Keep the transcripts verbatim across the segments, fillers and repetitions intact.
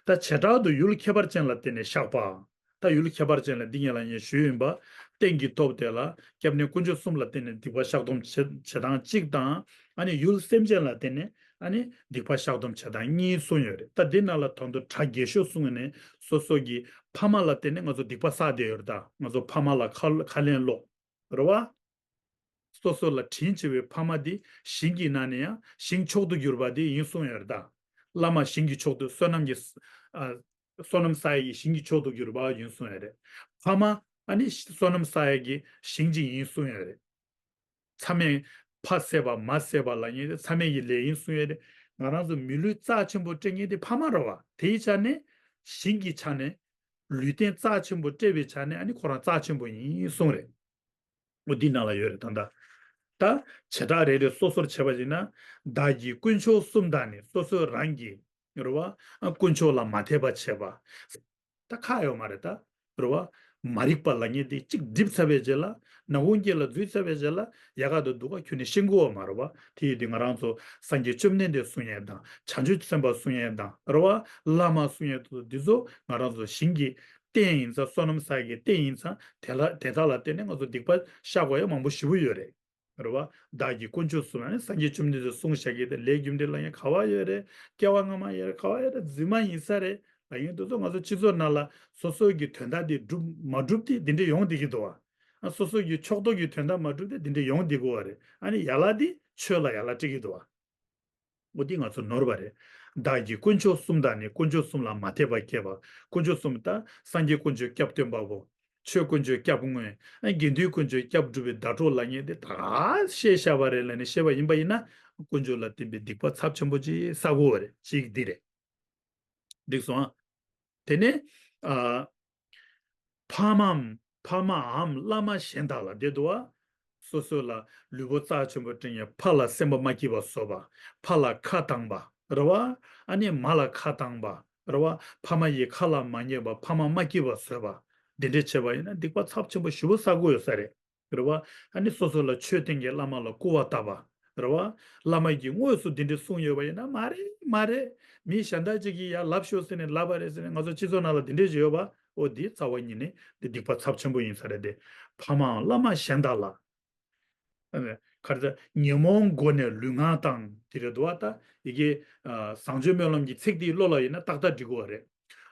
ད་བྱེ་བྲག་ཏུ་ཡུལ་ཁྱད་པར་ཅན་ལ་བརྟེན་ནས་བཤགས་པ། ད་ཡུལ་ཁྱད་པར་ཅན་ལ་འདི་ཉིད་ལ་ངས་ཞུས་ཡིན་པ། རྟེན་གྱི་སྟོབས་དེ་ལ་སྐྱབས་གནས་དཀོན་མཆོག་གསུམ་ལ་བརྟེན་ནས་སྡིག་པ་བཤགས་སྡོམ་བྱེད་བྱེད་སྟངས་གཅིག་དང་། ཨ་ནི་ཡུལ་སེམས་ཅན་ལ་བརྟེན་ནས་ཨ་ནི་སྡིག་པ་བཤགས་སྡོམ་བྱེད་སྟངས་གཉིས་གསུངས་ཡོད་རེད། ད་འདི་ནང་ལ་ད་དུང་གྲ་རྒྱས་ཤོས་གསུངས་ནས་སོ་སོ་གི་ཕ་མ་ལ་བརྟེན་ནས་ང་ཚོ་སྡིག་པ་བསགས་བསྡད་ཡོད་རེད། ད་ང་ཚོ་ཕ་མ་ལ་ཁ་ཁ་ལན་སློག་རེད་བ། སོ་སོ་ལ་དྲིན་ཆེ་བའི་ཕ་མ་དེ་ཞིང་གི་ནང་ནས་ཡང་ཞིང་མཆོག་ཏུ་གྱུར་པ་དེ་ཡིན་གསུངས་ཡོད་རེད་ད། བླ་མ་ཞིང་གི་མཆོག་ཏུ་བསོད་ནམས་ཀྱི་ཨ། བསོད་ནམས་བསགས་ཡས་ཀྱི་ཞིང་གི་མཆོག་ཏུ་གྱུར་པ་ཡིན་གསུངས་ཡོད་རེད། ཕ་མ་ཨ་ནི་བསོད་ནམས་བསགས་ཡས་ཀྱི་ཞིང་གཅིག་ཡིན་གསུངས་ཡོད་རེད། མཚམས་མེད་ཕ་བསད་པ་མ་བསད་པ་ལབ་མཁན་དེ་མཚམས་མེད་ཀྱི་ལས་ཡིན་གསུངས་ཡོད་རེད། ང་རང་ཚོ་མི་ལུས་རྩ་ཆེན་པོ་སྤྲད་མཁན་དེ་ཕ་མ་རེད་བ། དེའི་ཆ་ནས་ཞིང་གི་ཆ་ནས་ལུས་རྟེན་རྩ་ཆེན་པོ་སྤྲད་པའི་ཆ་ནས་ཨ་ནི་ཁོ་རང་རྩ་ཆེན་པོ་ཡིན་གསུངས་རེད། འོ་འདི་ནང་ལ་ཡོད་རེད་ད་ལྟ། ད་བྱེ་བྲག་རེ་རེ་སོ་སོར་བྱས་པ་ཡིན་ན། བདག་གིས་དཀོན་མཆོག་གསུམ་དང་ནི། སོ་སོ་རང་གིས་རེད་བ། དཀོན་མཆོག་ལ་མ་དད་པ་བྱེད་པ། ད་ཁག་ཡོད་མ་རེད་ད། རེད་བ། མ་རིག་པ་ལབ་མཁན་དེ་གཅིག་སྒྲིབ་ཚར་བའི་རྗེས་ལ། ནག་ཁུང་དཀྱིལ་ལ་འཛུལ་ཚར་བའི་རྗེས་ལ་ཡལ་ག་དང་གདུགས་ཁ་ཁྱོན་ནས་ཤེས་ཀྱི་ཡོད་མ་རེད་བ། དེ་ཡིན་དུས་ང་རང་ཚོ་སངས་རྒྱས་བཅོམ་ལྡན་འདས་གསུང་ཡས་དང་། བྱང་ཆུབ་སེམས་དཔའ་གསུང་ཡས་དང་། རེད་བ། བླ་མ་གསུང་ཡས་དེ་ཚོ་ང་རང་ཚོ་ཞིང་གི་རྟེན་ཡིན་ཙང་། བསོད་ནམས་བསགས་ཀྱི་རྟེན་ཡིན་ཙང་། དེ་ལ་དེ་དག་ལ་བརྟེན་ནས་ང་ཚོ་སྡིག་པ་བཤགས་དགོས་ཡ་མང་པོ་ཞེ་པོ་ཡོད་རེད། རེད་བ། བདག་གིས་དཀོན་མཆོག་གསུམ། ཨ་ནི་སངས་རྒྱས་བཅོམ་ལྡན་འདས་གསུངས་བཞག་གི་དེ་ལས་རྒྱུ་འབྲས་ལབ་མཁན་ག་བ་ཡོད་རེད། སྐྱེ་བ་སྔ་མ་ཡོད་རེད། ག་བ་ཡོད་རེད། རྫུན་མ་ཡིན་ས་རེད་ལབ་མཁན་དེ་ཚོ་ང་ཚོ་སྤྱི་ཚོགས་ནང་ལ་སོ་སོ་གི་དོན་དག་དེ་སྒྲུབ་མ་སྒྲུབ་དེ་འདི་འདྲས་ཡོང་བསྡད་ཀྱི་འདུག་བ། ཨ། སོ་སོ་གི་ཕྱོགས་གཏོགས་ཀྱི་དོན་དག་མ་སྒྲུབ་དེ་འདི་འདྲས་ཡོང་བསྡད་ཀྱི་ཡོད་རེད། ཨ་ནི་ཡ་ལ་དེ་ཆོས་ལ་ཡ་ལ་སྤྲད་ཀྱི་འདུག་བ། འོ་འདི་ང་ཚོ་ནོར་བ་རེད། བདག་གིས་དཀོན་མཆོག་གསུམ་དང་ནི། དཀོན་མཆོག་གསུམ་ལ་མ་དད་པ་བསྐྱེད་པ། དཀོན་མཆོག་གསུམ་ད་སངས་རྒྱས་དཀོན་མཆོག་སྐྱབས་སྟོན་པ་པོ། ཆོས་དཀོན་མཆོག་སྐྱབས་དངོས། ཨ། དགེ་འདུན་དཀོན་མཆོག་སྐྱབས་སྒྲུབ་པའི་ཟླ་གྲོགས་ལབ་མཁན་དེ་ད་ག་བཤད་བཞག་པ་རེད་ལབ་ནས་བཤད་པ་ཡིན་པ་ཡིན་ན། དཀོན་མཆོག་ལ་བརྟེན་པའི་སྡིག་པ་ཚབས་ཆེན་པོ་ཅིག་བསགས་ཀྱི་ཡོད་རེད། གཅིག་འདི་རེད། འགྲིག་སོང་ཨ། དེ་ནས། ཨ། ཕ་མའམ་ཕ་མའམ་བླ་མ་གཞན་དག་ལ། དེ་འདུག་བ། སོ་སོ་ལ་ལུས་པོ་རྩ་ཆེན་པོ་སྤྲད་མཁན་ཕ་ལ་སེམས་པ་མ་སྐྱིད་པ་བཟོ་བ། ཕ་ལ་ཁ་བཏང་བ། རེད་བ། ཨ་ནི་མ་ལ་ཁ་བཏང་བ། རེད་བ། ཕ་མ་ཡི་ཁ་ལ་མ་ཉན་པ། ཕ་མ་མ་སྐྱིད་པ་བཟོས་པ། འདི་འདྲས་བྱས་པ་ཡིན་ན་སྡིག་པ་ཚབས་ཆེན་པོ་ཞེ་པོ་བསགས་ཀྱི་ཡོད་ས་རེད། རེད་བ། ཨ་ནི་སོ་སོ་ལ་ཆོས་བསྟན་མཁན་བླ་མ་ལ་སྐུར་བ་བཏབ་པ། རེད་བ། བླ་མ་གིས་དངོས་སུ་འདི་འདྲས་གསུངས་ཡོད་པ་ཡིན་ན། མ་རེད། མ་རེད། མི་གཞན་དག་ཅིག་གིས་ཡར་ལབ་ཤོག་ཟེར་ནས་ལབ་པ་རེད་ཟེར་ནས་ང་ཚོ་སྤྱི་ཚོགས་ནང་ལ་འདི་འདྲས་ཅིག་ཡོད་པ། འོ་འདི་རྩ་བ་ཉིད་ནས་འདི་སྡིག་པ་ཚབས་ཆེན་པོ་ཡིན་ས་རེད་དེ། ཕ་མའམ་བླ་མ་གཞན་དག་ལ། ཨ་ནི་ག་རེ་ཟེར། ཉོན་མོངས་སྒོ་ནས་ལུས་ངག་དང་། དེ་རེད་འདུག་བ། ད་ཡི་གེ། ཨ། བཟང་སྤྱོད་སྨོན་ལམ་གྱི་ཚིག་འདི་བློ་ལ་ཡིན་ན་ཏག་ཏག་འགྲིག་གི་ཡོད་རེད།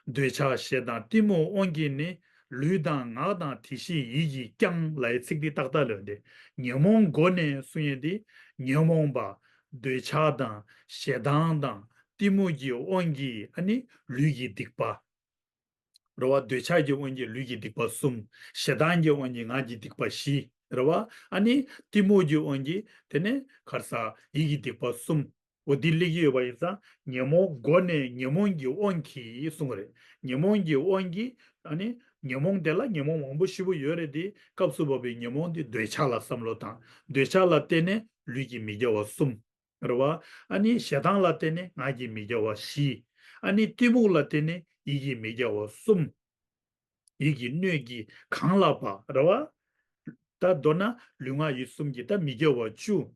འདོད་ཆགས་ཞེ་སྡང་གཏི་མུག་དབང་གིས་ནི། ལུས་དང་ངག་དང་དེ་བཞིན་ཡིད་ཀྱིས་ཀྱང་ལབ་ཡའི་ཚིག་འདི་ཏག་ཏག་ལོས་ཏེ། ཉོན་མོངས་སྒོ་ནས་གསུང་ཡས་འདི། ཉོན་མོངས་པ། འདོད་ཆགས་དང་ཞེ་སྡང་དང་གཏི་མུག་གི་དབང་གིས་ཨ་ནི་ལུས་ཀྱི་སྡིག་པ། རེད་བ། འདོད་ཆགས་ཀྱི་དབང་གིས་ལུས་ཀྱི་སྡིག་པ་གསུམ། ཞེ་སྡང་གི་དབང་གིས་ངག་གི་སྡིག་པ་བཞི། རེད་བ། ཨ་ནི་གཏི་མུག་གི་དབང་གིས་དེ་ནས་ག་རེ་ཟེར། ཡིད་ཀྱི་སྡིག་པ་གསུམ། འོ་འདི་སླེབས་ཀྱི་ཡོད་པ་ཡིན་ཙང་། ཉོན་མོངས་སྒོ་ནས་ཉོན་མོངས་ཀྱི་དབང་གིས་གསུངས་པ་རེད། ཉོན་མོངས་ཀྱི་དབང་གིས། ཨ་ནི་ཉོན་མོངས་དེ་ལ་ཉོན་མོངས་མང་པོ་ཞེ་པོ་ཡོད་རེད་དེ། སྐབས་སུ་བབ་པའི་ཉོན་མོངས་དེ་འདོད་ཆགས་ལ་བསམ་བློ་བཏང་། འདོད་ཆགས་ལ་བརྟེན་ནས་ལུས་ཀྱི་མི་དགེ་བ་གསུམ། རེད་བ། ཨ་ནི་ཞེ་སྡང་ལ་བརྟེན་ནས་ངག་གི་མི་དགེ་བ་བཞི། ཨ་ནི་གཏི་མུག་ལ་བརྟེན་ནས་ཡིད་ཀྱི་མི་དགེ་བ་གསུམ། ཡིད་ཀྱི་སྣོད་ཀྱིས་གང་བརླགས་པ། རེད་བ། ད་མདོར་ན་ལུས་ངག་ཡིད་གསུམ་གྱི་ད་མི་དགེ་བ་བཅུ།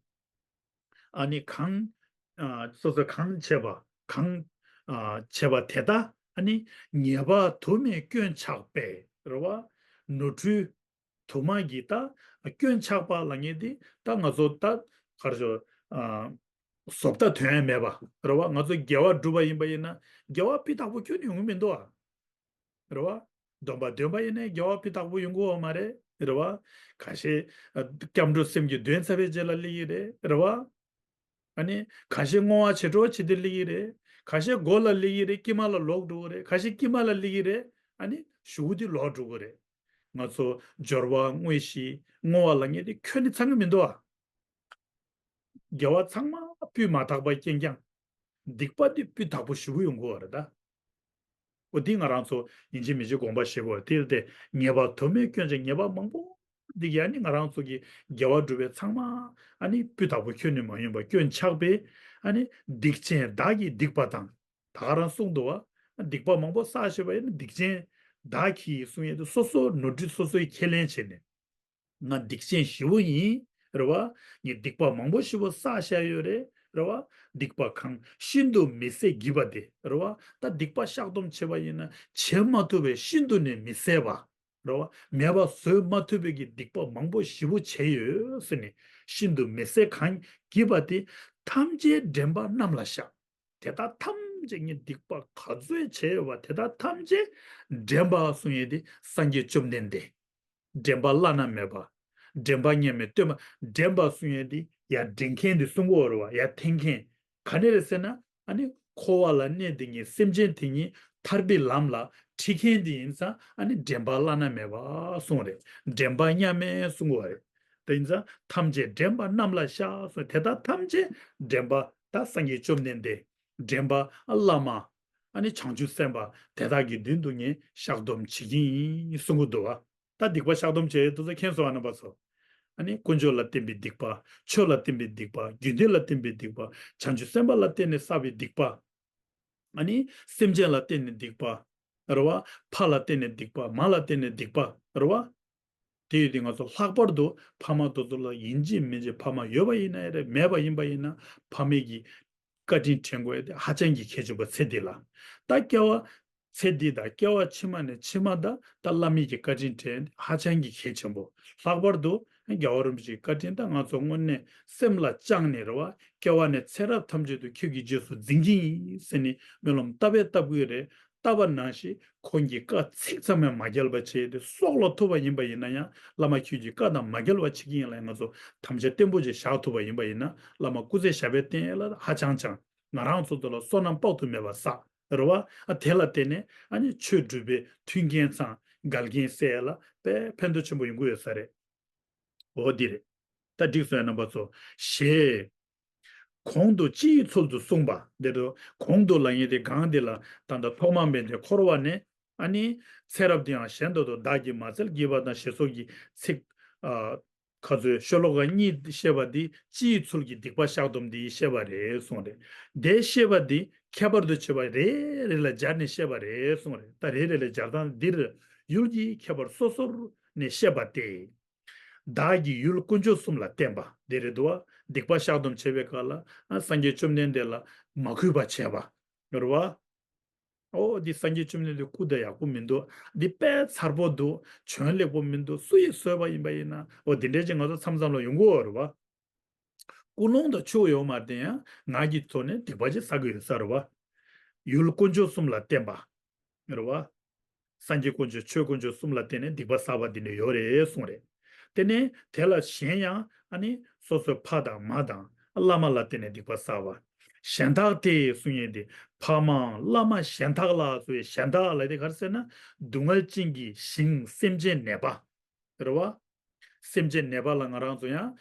ཨ་ནི་གང་། ཨ། སོ་སོས་གང་བྱས་པ། གང་། ཨ། བྱས་པ་དེ་དག་ཨ་ནི་ཉེས་པ་དུ་མས་སྐྱོན་ཆགས་པས། རེད་བ། ནོར་འཁྲུལ་དུ་མ་གིས་ད་སྐྱོན་ཆགས་པ་ལབ་མཁན་དེ། ད་ང་ཚོ་ད་ག་རེ་ཟེར། ཨ། བཟོ་ལྟ་དོན་མེད་པ། རེད་བ། ང་ཚོ་དགེ་བ་སྒྲུབ་པ་ཡིན་པ་ཡིན་ན་དགེ་བ་སྤུས་དག་པོ་ཁྱོན་ནས་ཡོང་གི་མི་འདུག་ཨ། རེད་བ། སྡོམ་པ་འདོན་པ་ཡིན་ནའི་དགེ་བ་སྤུས་དག་པོ་ཡོང་གི་ཡོད་མ་རེད། རེད་བ། ཁ་ཤས། ཨ། སྐྱབས་འགྲོ་སེམས་བསྐྱེད་འདོན་ཚར་བའི་རྗེས་ལ་སླེབས་ཀྱི་རེད། རེད་བ། ཨ་ནི་ཁ་ཤས་བསྔོ་བ་བྱེད་འགྲོ་བྱེད་དུས་སླེབས་ཀྱི་རེད། ཁ་ཤས་མགོ་ལ་སླེབས་ཀྱི་རེད། དཀྱིལ་མ་ལ་ལོག་འགྲོ་གི་རེད། ཁ་ཤས་དཀྱིལ་མ་ལ་སླེབས་ཀྱི་རེད། ཨ་ནི་གཞུག་གུ་དེ་ལོག་འགྲོ་གི་རེད། ང་ཚོ་སྦྱོར་བ། དངོས་གཞི། བསྔོ་བ་ལབ་མཁན་དེ་ཁྱོན་ནས་ཚང་གི་མི་འདུག་ཨ། དགེ་བ་ཚང་མ་སྤུས་མ་དག་པ་རྐྱང་རྐྱང་། སྡིག་པ་དེ་སྤུས་དག་པོ་ཞེ་པོ་ཡོང་གི་ཡོད་རེད་ད། འོ་འདི་ང་རང་ཚོ་ཡིན་གཅིག་མིན་གཅིག་དགོངས་པ་བཞེས་དགོས། དེ་ལ་བརྟེན་ཉེས་པ་དུ་མས་སྐྱོན་ཆགས། ཉེས་པ་མང་པོ་འདི་གིས་ཨ་ནི་ང་རང་ཚོ་གི་དགེ་བ་སྒྲུབ་པའི་ཚང་མ་ཨ་ནི་སྤུས་དག་པོ་ཁྱོན་ནས་མ་ཡོང་བ་སྐྱོན་ཆགས་པས། ཨ་ནི་སྡིག་ཅན་བདག་གིས་སྡིག་པ་དང་། ད་ག་རང་གསུངས་འདུག་བ། སྡིག་པ་མང་པོ་བསགས་བཞག་པ་ཡིན་ན་སྡིག་ཅན་བདག་གིས་གསུང་ཡས་དེ། སོ་སོ་ནོར་འཁྲུལ་སོ་སོས་ཁས་ལེན་བྱས་ནས། ང་སྡིག་ཅན་ཞེ་པོ་ཡིན། རེད་བ། ངས་སྡིག་པ་མང་པོ་ཞེ་པོ་བསགས་བཞག་ཡོད་རེད། རེད་བ། སྡིག་པ་གང་ཤིན་ཏུ་མི་བཟད་བགྱིས་པ་དེ་རེད་བ། ད་སྡིག་པ་བཤགས་སྡོམ་བྱས་པ་ཡིན་ན་བྱེད་མ་ཐུབ་པའི་ཤིན་ཏུ་ནས་མི་བཟད་པ་རེད་བ། མེད་པ་བཟོ་མ་ཐུབ་པའི་གི་སྡིག་པ་མང་པོ་ཞེ་པོ་བྱས་ཡོད་ཟེར་ནས། ཤིན་ཏུ་མི་བཟད་གང་བགྱིས་པ་དེ་ཐམས་ཅད་འདྲེན་པ་རྣམས་ལ་བཤགས། དེ་དག་ཐམས་ཅད་ངས་སྡིག་པ་ག་ཚོད་བྱས་ཡོད་པ་དེ་དག་ཐམས་ཅད་འདྲེན་པ་གསུང་ཡས་དེ་སངས་རྒྱས་བཅོམ་ལྡན་འདས། འདྲེན་པ་བླ་ན་མེད་པ། འདྲེན་པ་མཉམ་མེད་སྟོན་པ། འདྲེན་པ་གསུང་ཡས་དེ་ཡར་འདྲེན་མཁན་དེ་གསུང་གི་ཡོད་རེད་བ། ཡར་འཐེན་མཁན་ག་ནས་རེད་ཟེར་ན། ཨ་ནི་འཁོར་བ་ལ་གནས་དེ་ཉིད་སེམས་ཅན་དེ་ཉིད་ཐར་པའི་ལམ་ལ་ཁྲིད་མཁན་དེ་ཡིན་ཙང་། ཨ་ནི་འདྲེན་པ་བླ་ན་མེད་པ་གསུང་རེད། འདྲེན་པ་མཉམ་མེད་གསུང་གི་ཡོད་རེད། དེ་ཡིན་ཙང་ཐམས་ཅད་འདྲེན་པ་རྣམས་ལ་བཤགས་གསུང་། དེ་དག་ཐམས་ཅད་འདྲེན་པ་ད་སངས་རྒྱས་བཅོམ་ལྡན་འདས། འདྲེན་པ་བླ་མ། ཨ་ནི་བྱང་ཆུབ་སེམས་དཔའ་དེ་དག་གི་མདུན་དུ་ངས་བཤགས་སྡོམ་བྱེད་ཀྱི་ཡིན་གསུང་གི་འདུག་བ། ད་སྡིག་པ་བཤགས་སྡོམ་བྱེད་དུས་ཚོད་མཁྱེན་སོང་བ། རྣམ་པ་ཚོ། ཨ་ནི་དཀོན་མཆོག་ལ་བརྟེན་པའི་སྡིག་པ། ཆོས་ལ་བརྟེན་པའི་སྡིག་པ། དགེ་འདུན་ལ་བརྟེན་པའི་སྡིག་པ། བྱང་ཆུབ་སེམས་དཔའ་ལ་བརྟེན་ནས་བསགས་པའི་སྡིག་པ། ཨ་ནི་སེམས་ཅན་ལ་བརྟེན་ནས་སྡིག་པ། རེད་བ། ཕ་ལ་བརྟེན་ནས་སྡིག་པ། མ་ལ་བརྟེན་ནས་སྡིག་པ། རེད་བ། དེ་ཡོད་དུས་ང་ཚོ་ལྷག་པར་དུ་ཕ་མ་དེ་ཚོ་ལ་ཡིན་གཅིག་མིན་གཅིག་ཕ་མ་ཡོད་པ་ཡིན་ན་ཡང་རེད། མེད་པ་ཡིན་པ་ཡིན་ན་ཕ་མའི་གི་བཀའ་དྲིན་དྲན་དགོས་ཡ་དེ་ཧ་ཅང་གི་གལ་ཆེན་པོ། ཚེ་འདི་ལ། ད་སྐྱེ་བ་ཚེ་འདི་དང་སྐྱེ་བ་ཕྱི་མ་ནས་ཕྱི་མ་ད་ད་བླ་མའི་གི་བཀའ་དྲིན་དྲན་ཧ་ཅང་གི་གལ་ཆེན་པོ། ལྷག་པར་དུ་རྒྱལ་བ་རིན་པོ་ཆེའི་བཀའ་དྲིན་ད་ང་ཚོ་དངོས་གནས་སེམས་ལ་བཅངས་ནས་རེད་བ། སྐྱེ་བ་ནས་ཚེ་རབས་ཐམས་ཅད་དུ་ཁྱོད་ཀྱི་རྗེས་སུ་འཛིན་གྱི་ཡིན་ཟེར་ནས་སྨོན་ལམ་བཏབ་པས་བཏབ་དགོས་རེད། བཏབ་པ་ནང་བཞིན་ཁོང་གི་བཀའ་ཚིག་ཙམ་ཡང་མ་འགལ་བ་བྱས་ཏེ་སྲོག་ལ་ཐུག་པ་ཡིན་པ་ཡིན་ན་ཡང་བླ་མ་ཁྱོད་ཀྱི་བཀའ་དང་མ་འགལ་བ་བྱེད་ཀྱི་ཡིན་ལབ། ང་ཚོ་དམ་བཅའ་བརྟན་པོ་ཅིག་བཞག་ཐུབ་པ་ཡིན་པ་ཡིན་ན། བླ་མ་སྐུ་ཚེ་ཞབས་པད་བརྟན་ལ་ཧ་ཅང་ཅང་ང་རང་ཚོ་ཚོ་ལ་བསོད་ནམས་དཔག་ཏུ་མེད་པ་བསགས་རེད་བ། ཨ་དེ་ལ་བརྟེན་ནས་ཨ་ནི་ཆོས་སྒྲུབ་པའི་མཐུན་རྐྱེན་ཚང་འགལ་རྐྱེན་སེལ་ལ་དཔེ་ཕན་ཐོགས་ཆེན་པོ་ཡོང་གི་ཡོད་ས་རེད། འོ་འདི་རེད། ད་འགྲིག་སོང་ཡ། རྣམ་པ་ཚོ། ཞེས། གོང་དུ་སྤྱིའི་ཚུལ་དུ་གསུངས་པ་འདི་རུ། གོང་དུ་ལབ་མཁན་དེ་གང་དེ་ལ་ད་ལྟ་ཐོག་མ་མེད་དེ་འཁོར་བ་ནས་ཨ་ནི་ཚེ་རབས་དེའང་གཞན་དུ་དུ་བདག་གིས་མ་བཙལ་བགྱིས་པ་དང་ཞེས་སོགས་ཀྱི་ཚིག་ཨ་ཁ་ཚོད་ཤོ་ལོ་ཀ་གཉིས་བཤད་པ་འདི་སྤྱིའི་ཚུལ་གྱི་སྡིག་པ་བཤགས་སྡོམ་འདི་བཤད་པ་རེད་གསུངས་རེད། དེ་བཤད་པ་འདི་ཁྱད་པར་དུ་བྱས་པ་རེ་རེ་ལ་སྦྱར་ནས་བཤད་པ་རེད་གསུངས་རེད། ད་རེ་རེ་ལ་སྦྱར་སྟངས་འདིར་ཡུལ་གྱི་ཁྱད་པར་སོ་སོར་ནས་བཤད་པ་སྟེ། བདག་གིས་ཡུལ་དཀོན་མཆོག་གསུམ་ལ་བརྟེན་པ་འདི་རེད་འདུག་བ། སྡིག་པ་བཤགས་སྡོམ་བྱེད་པའི་སྐབས་ལ་ཨ་སངས་རྒྱས་བཅོམ་ལྡན་འདས་ལ་མ་གུས་པ་བྱས་པ་རེད་བ། ཨོ་འདི་སངས་རྒྱས་བཅོམ་ལྡན་འདས་སྐུ་དང་ཡག་པོ་མི་འདུག་འདི་དཔེ་མཚར་པོ་འདུག་འཇོན་ལེགས་པོ་མི་འདུག་སུ་ཡིས་བཟོས་པ་ཡིན་པ་ཡིན་ན། ཨོ་འདི་འདྲས་ཅིག་ང་ཚོ་མཚམས་མཚམས་ལ་ཡོང་གི་ཡོད་རེད་བ། ཀུན་སློང་དང་ཆོས་ཡོད་མ་རེད་དེ། ཡང་ང་གི་ཐོག་ནས་སྡིག་པ་ཅིག་བསགས་ཀྱི་ཡོད་ས་རེད་བ། ཡུལ་དཀོན་མཆོག་གསུམ་ལ་བརྟེན་པ་རེད་བ། སངས་རྒྱས་དཀོན་མཆོག་ཆོས་དཀོན་མཆོག་གསུམ་ལ་བརྟེན་ནས་སྡིག་པ་བསགས་པ་འདི་འདྲ་ཡོད་རེད་གསུངས་རེད། དེ་ནས་དེ་ལ་གཞན་ཡང་ཨ་ནི་སོ་སོའི་ཕ་དང་མ་དང་བླ་མ་ལ་བརྟེན་ནས་སྡིག་པ་བསགས་པ། གཞན་དག་སྟེ་གསུང་ཡས་དེ། ཕ་མ་བླ་མ་གཞན་དག་ལ་གསུང་ཡས། གཞན་དག་ལ་དེ་ག་རེ་ཟེར་ན། སྡུག་བསྔལ་ཅན་གྱི་ཞིང་སེམས་ཅན་ནད་པ། རེད་བ། སེམས་ཅན་ནད་པ་ལ་ང་རང་ཚོ་ཡང་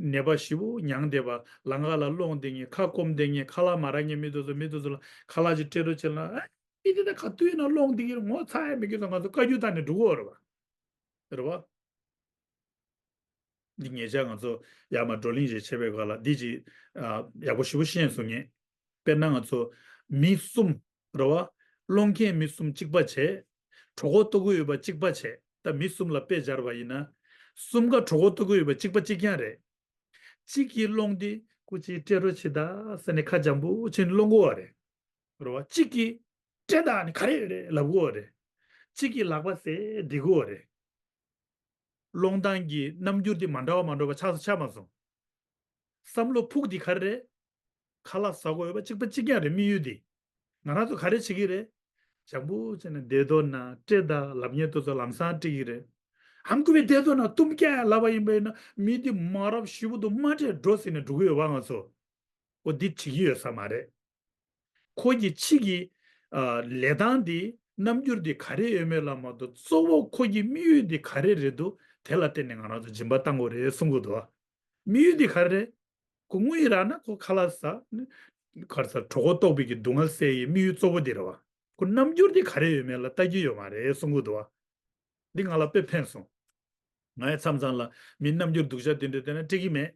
ནད་པ་ཞེ་པོ་མྱངས་བསྡད་པ། ལམ་ཁ་ལ་སློང་བསྡད་མཁན། ཁ་སྐོམ་བསྡད་མཁན། ཁ་ལག་མ་རག་མཁན། མི་དེ་ཚོ་མི་དེ་ཚོ་ལ་ཁ་ལག་ཅིག་སྤྲད་རོགས་བྱེད་ལབ་ན། ཨ་མི་དེ་ད་ག་དུས་ཡིན་ན་སློང་བསྡད་ཀྱི་རེད། ངོ་ཚ་ཡ་མེད་ཀྱི་ཚོ་ང་ཚོ་བཀའ་བཀྱོན་བཏང་ནས་འགྲོ་གི་ཡོད་རེད་བ། རེད་བ། འདི་ཉེ་ཆར་ང་ཚོ་ཡར་མར་བགྲོ་གླེང་ཞིག་བྱས་པའི་སྐབས་ལ་འདི་ཅིག་ཨ་ཡག་པོ་ཞེ་པོ་ཤེས་སོང་ངས། དཔེར་ན་ང་ཚོ་མི་གསུམ་རེད་བ། སློང་མཁན་མི་གསུམ་གཅིག་པ་བྱས། གྲོད་ཁོག་ལྟོགས་ཀྱི་ཡོད་པ་གཅིག་པ་བྱས། ད་མི་གསུམ་ལ་དཔེ་སྦྱར་བ་ཡིན་ན། གསུམ་ཀ་གྲོད་ཁོག་ལྟོགས་ཀྱི་ཡོད་པ་གཅིག་པ་གཅིག་རྐྱང་རེད། གཅིག་གིས་སློང་དུས་སྐུ་མཁྱེན་སྤྲད་རོགས་བྱེད་དང་ཟེར་ནས་ཁ་འཇམ་པོ་བྱས་ནས་སློང་གི་ཡོད་རེད། རེད་བ། གཅིག་གིས་སྤྲད་དང་ནི་ག་རེ་རེད་ལབ་གི་ཡོད་རེད། གཅིག་གིས་ལག་པ་བཟས་འགྲིག་གི་ཡོད་རེད། སློང་སྟངས་ཀྱི་རྣམ་འགྱུར་དེ་མ་འདྲ་བ་མ་འདྲ་བ་ཆགས་སུ་ཆགས་མ་སོང་། བསམ་བློ་ཕུགས་དེ་ག་རེ་རེད། ཁ་ལག་ཟ་དགོས་ཡོད་པ་གཅིག་པ་གཅིག་རྐྱང་རེད། དམིགས་ཡུལ་དེ། ང་རང་ཚོ་ག་རེ་བྱེད་ཀྱི་རེད། འཇམ་པོ་བྱས་ནས་བསྡད་དོ་ན་སྤྲད་དང་ལབ་མཁན་དེ་ཚོ་ལམ་སང་སྤྲད་ཀྱི་རེད། ཧམ་གུ་བའི་བསྡད་དོ་ན་གཏུམ་རྐྱང་ལབ་པ་ཡིན་པ་ཡིན་ན། མི་དེ་མ་རབས་ཞེ་པོ་འདུག་མ་སྤྲད་འགྲོ་ཟེར་ནས་འགྲོ་གི་ཡོད་པ། ང་ཚོ་འོ་འདི་བྱེད་ཀྱི་ཡོད་ས་མ་རེད། ཁོ་གི་ཕྱི་གི་ཨ་ལས་སྟངས་འདི་རྣམ་འགྱུར་འདི་ག་རེ་ཡོད་མེད་ལ་མ་ལྟོས། གཙོ་བོ་ཁོ་གི་དམིགས་ཡུལ་འདི་ག་རེ་རེད་འདུག་དེ་ལ་བརྟེན་ནས་ང་རང་ཚོ་སྦྱིན་པ་བཏང་དགོས་རེད་གསུང་གི་འདུག་དམིགས་ཡུལ་འདི་ག་རེ་རེད། ཁོ་དངོས་ཡོད་རང་ན་ཁོ་ཁ་ལག་ཟ། ག་རེ་ཟ། གྲོད་ཁོག་ལྟོགས་པའི་གི་སྡུག་བསྔལ་སེལ་ཡི་དམིགས་ཡུལ་གཙོ་བོ་འདི་རེད་བ། ཁོ་རྣམ་འགྱུར་འདི་ག་རེ་ཡོད་མེད་ལ་ལྟ་རྒྱུ་ཡོད་མ་རེད་གསུང་གི་འདུག་བ། འདི་ང་ལ་དཔེ་ཕན་སོང་། ང་ཡི་མཚམས་མཚམས་ལ་མི་རྣམ་འགྱུར་སྡུག་ཅག་དེ་འདྲ་བསྟན་ན་སྤྲད་ཀྱི་མེད།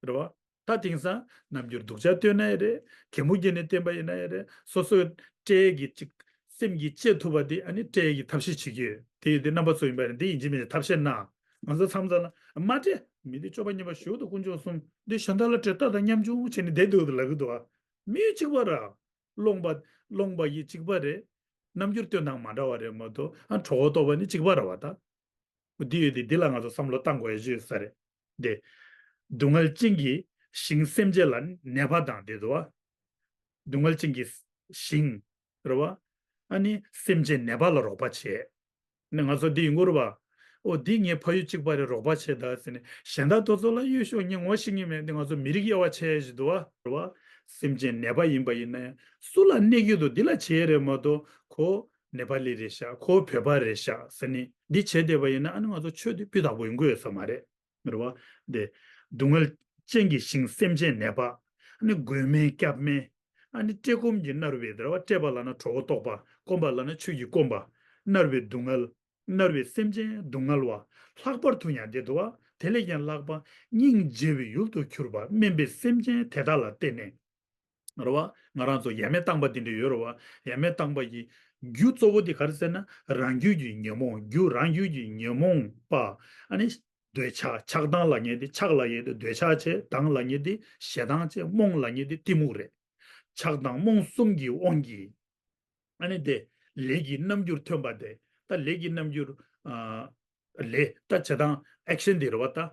རེད་བ། ད་དེང་སང་རྣམ་འགྱུར་སྡུག་ཅག་སྟོན་ན་ཡང་རེད། གད་མོ་བགྱིས་ནས་བསྟན་པ་ཡིན་ན་ཡང་རེད། སོ་སོའི་སྤྲད་ཀྱི་ཅིག་སེམས་ཀྱིས་གཅེས་ཐུབ་པ་དེ་ཨ་ནི་སྤྲད་ཀྱི་ཐབས་ཤེས་བྱེད་ཀྱི་ཡོད། དེ་ཡོད་དེ་རྣམ་པ་ཚོ་ཡིན་པ་རེད། འདི་ཡིན་གཅིག་མིན་གཅིག་ཐབས་ཤེས་གནང་། ང་ཚོ་མཚམས་མཚམས་ལ་མ་སྤྲད། མི་དེ་སྤྱོད་པ་ཉམས་པ་ཞུགས་འདུག་དཀོན་མཆོག་གསུམ་འདི་གཞན་དག་ལ་བཀྲེས་ལྟ་དང་ཉམ་ཆུང་བྱས་ནས་བསྡད་འདུག་ལབ་ཀྱི་འདུག་ཨ། མི་གཅིག་པ་ར། ལོངས་པ་ལོངས་པ་ཡི་གཅིག་པ་རེད། རྣམ་འགྱུར་སྟོན་སྟངས་མ་འདྲ་བ་རེད་མ་གཏོགས་ཨ་གྲོགས་པོ་རྟོགས་པ་ནི་གཅིག་པ་ར་བ་ད། འདི་ཡོད་དེ་འདི་ལ་ང་ཚོ་བསམ་བློ་བཏང་དགོས་ཡ་ཅིག་ཡོད་ས་རེད། དེ། སྡུག་བསྔལ་ཅན་གྱི་ཞིང་སེམས་ཅན་ལ་ནད་པ་དང་དེ་འདུག་བ། སྡུག་བསྔལ་ཅན་གྱི་ཞིང་། རེད་བ། ཨ་ནི་སེམས་ཅན་ནད་པ་ལ་རོགས་པ་བྱེད། ནི་ང་ཚོ་འདི་ཡིན་དགོས་རེད་བ། ཨོ་འདི་ངའི་ཕ་ཡུལ་གཅིག་པ་རེད་རོགས་པ་བྱེད་ད་ཟེར་ནས་གཞན་དག་དེ་ཚོ་ལ་གཡོ་ཞོག་ངས་ངོ་ཤེས་ཀྱི་མེད་འདི་ང་ཚོ་མི་རིགས་དབྱེ་བ་ཕྱེ་ཡ་ཞིག་འདུག་བ། རེད་བ། སེམས་ཅན་ནད་པ་ཡིན་པ་ཡིན་ན་ཡང་སུ་ལ་གནོད་ཀྱི་འདུག་འདི་ལ་བྱེད་ཡ་རེད་མ་གཏོགས་ཁོ་ནེ་པ་ལི་རེད་ཤག་ཁོ་བོད་པ་རེད་ཤག་ཟེར་ནས་འདི་བྱེད་བསྡད་པ་ཡིན་ན་ཨ་ནི་ང་ཚོ་ཆོས་འདི་སྤུས་དག་པོ་ཡོང་གི་ཡོད་ས་མ་རེད། རེད་བ། དེ། སྡུག་བསྔལ་ཅན་གྱི་ཞིང་སེམས་ཅན་ནད་པ། ཨ་ནི་མགོན་སྨན་སྐྱབས་སྨན། ཨ་ནི་བཀྲེས་སྐོམ་གྱིས་མནར་བའི་རེད་བ་བཀྲེས་པ་ལབ་ན་གྲོད་ཁོག་ལྟོགས་པ་སྐོམ་པ་ལབ་ན་ཆོས་ཀྱིས་སྐོམ་པ། མནར་བའི་སྡུག་བསྔལ། མནར་བའི་སེམས་ཅན་སྡུག་བསྔལ་བ། ལྷག་པར་དུ་ཡང་དེ་འདུག་བ་དེ་ལས་ཀྱང་ལྷག་པ་སྙིང་རྗེ་བའི་ཡུལ་དུ་གྱུར་པ་དམན་པའི་སེམས་ཅན་དེ་དག་ལ་བརྟེན་ནས། རེད་བ། ང་རང་ཚོ་ཡ་མེད་བཏང་པ་འདི་འདྲ་ཡོད་རེད་བ། ཡ་མེད་བཏང་པ་ཡི་རྒྱུ་གཙོ་བོ་དེ་ག་རེ་ཟེར་ན་རང་རྒྱུད་ཀྱི་ཉོན་མོངས་རྒྱུ་རང་རྒྱུད་ཀྱི་ཉོན་མོངས་པ། ཨ་ནི་འདོད་ཆགས་ཆགས་སྡང་ལབ་མཁན་དེ་ཆགས་ལབ་མཁན་དེ་འདོད་ཆགས་བྱས་སྡང་ལབ་མཁན་དེ་ཞེ་སྡང་བྱས་རྨོངས་ལབ་མཁན་དེ་གཏི་མུག་རེད། ཆགས་སྡང་རྨོངས་གསུམ་གྱི་དབང་གིས། ཨ་ནི་དེ་ལས་ཀྱི་རྣམ་འགྱུར་ཐོན་པ་དེ་ད་ལས་ཀྱི་རྣམ་འགྱུར། ཨ། ལས་ད་བྱེད་སྟངས་ཨེག་ཤན་དེ་རེད་བ་ད།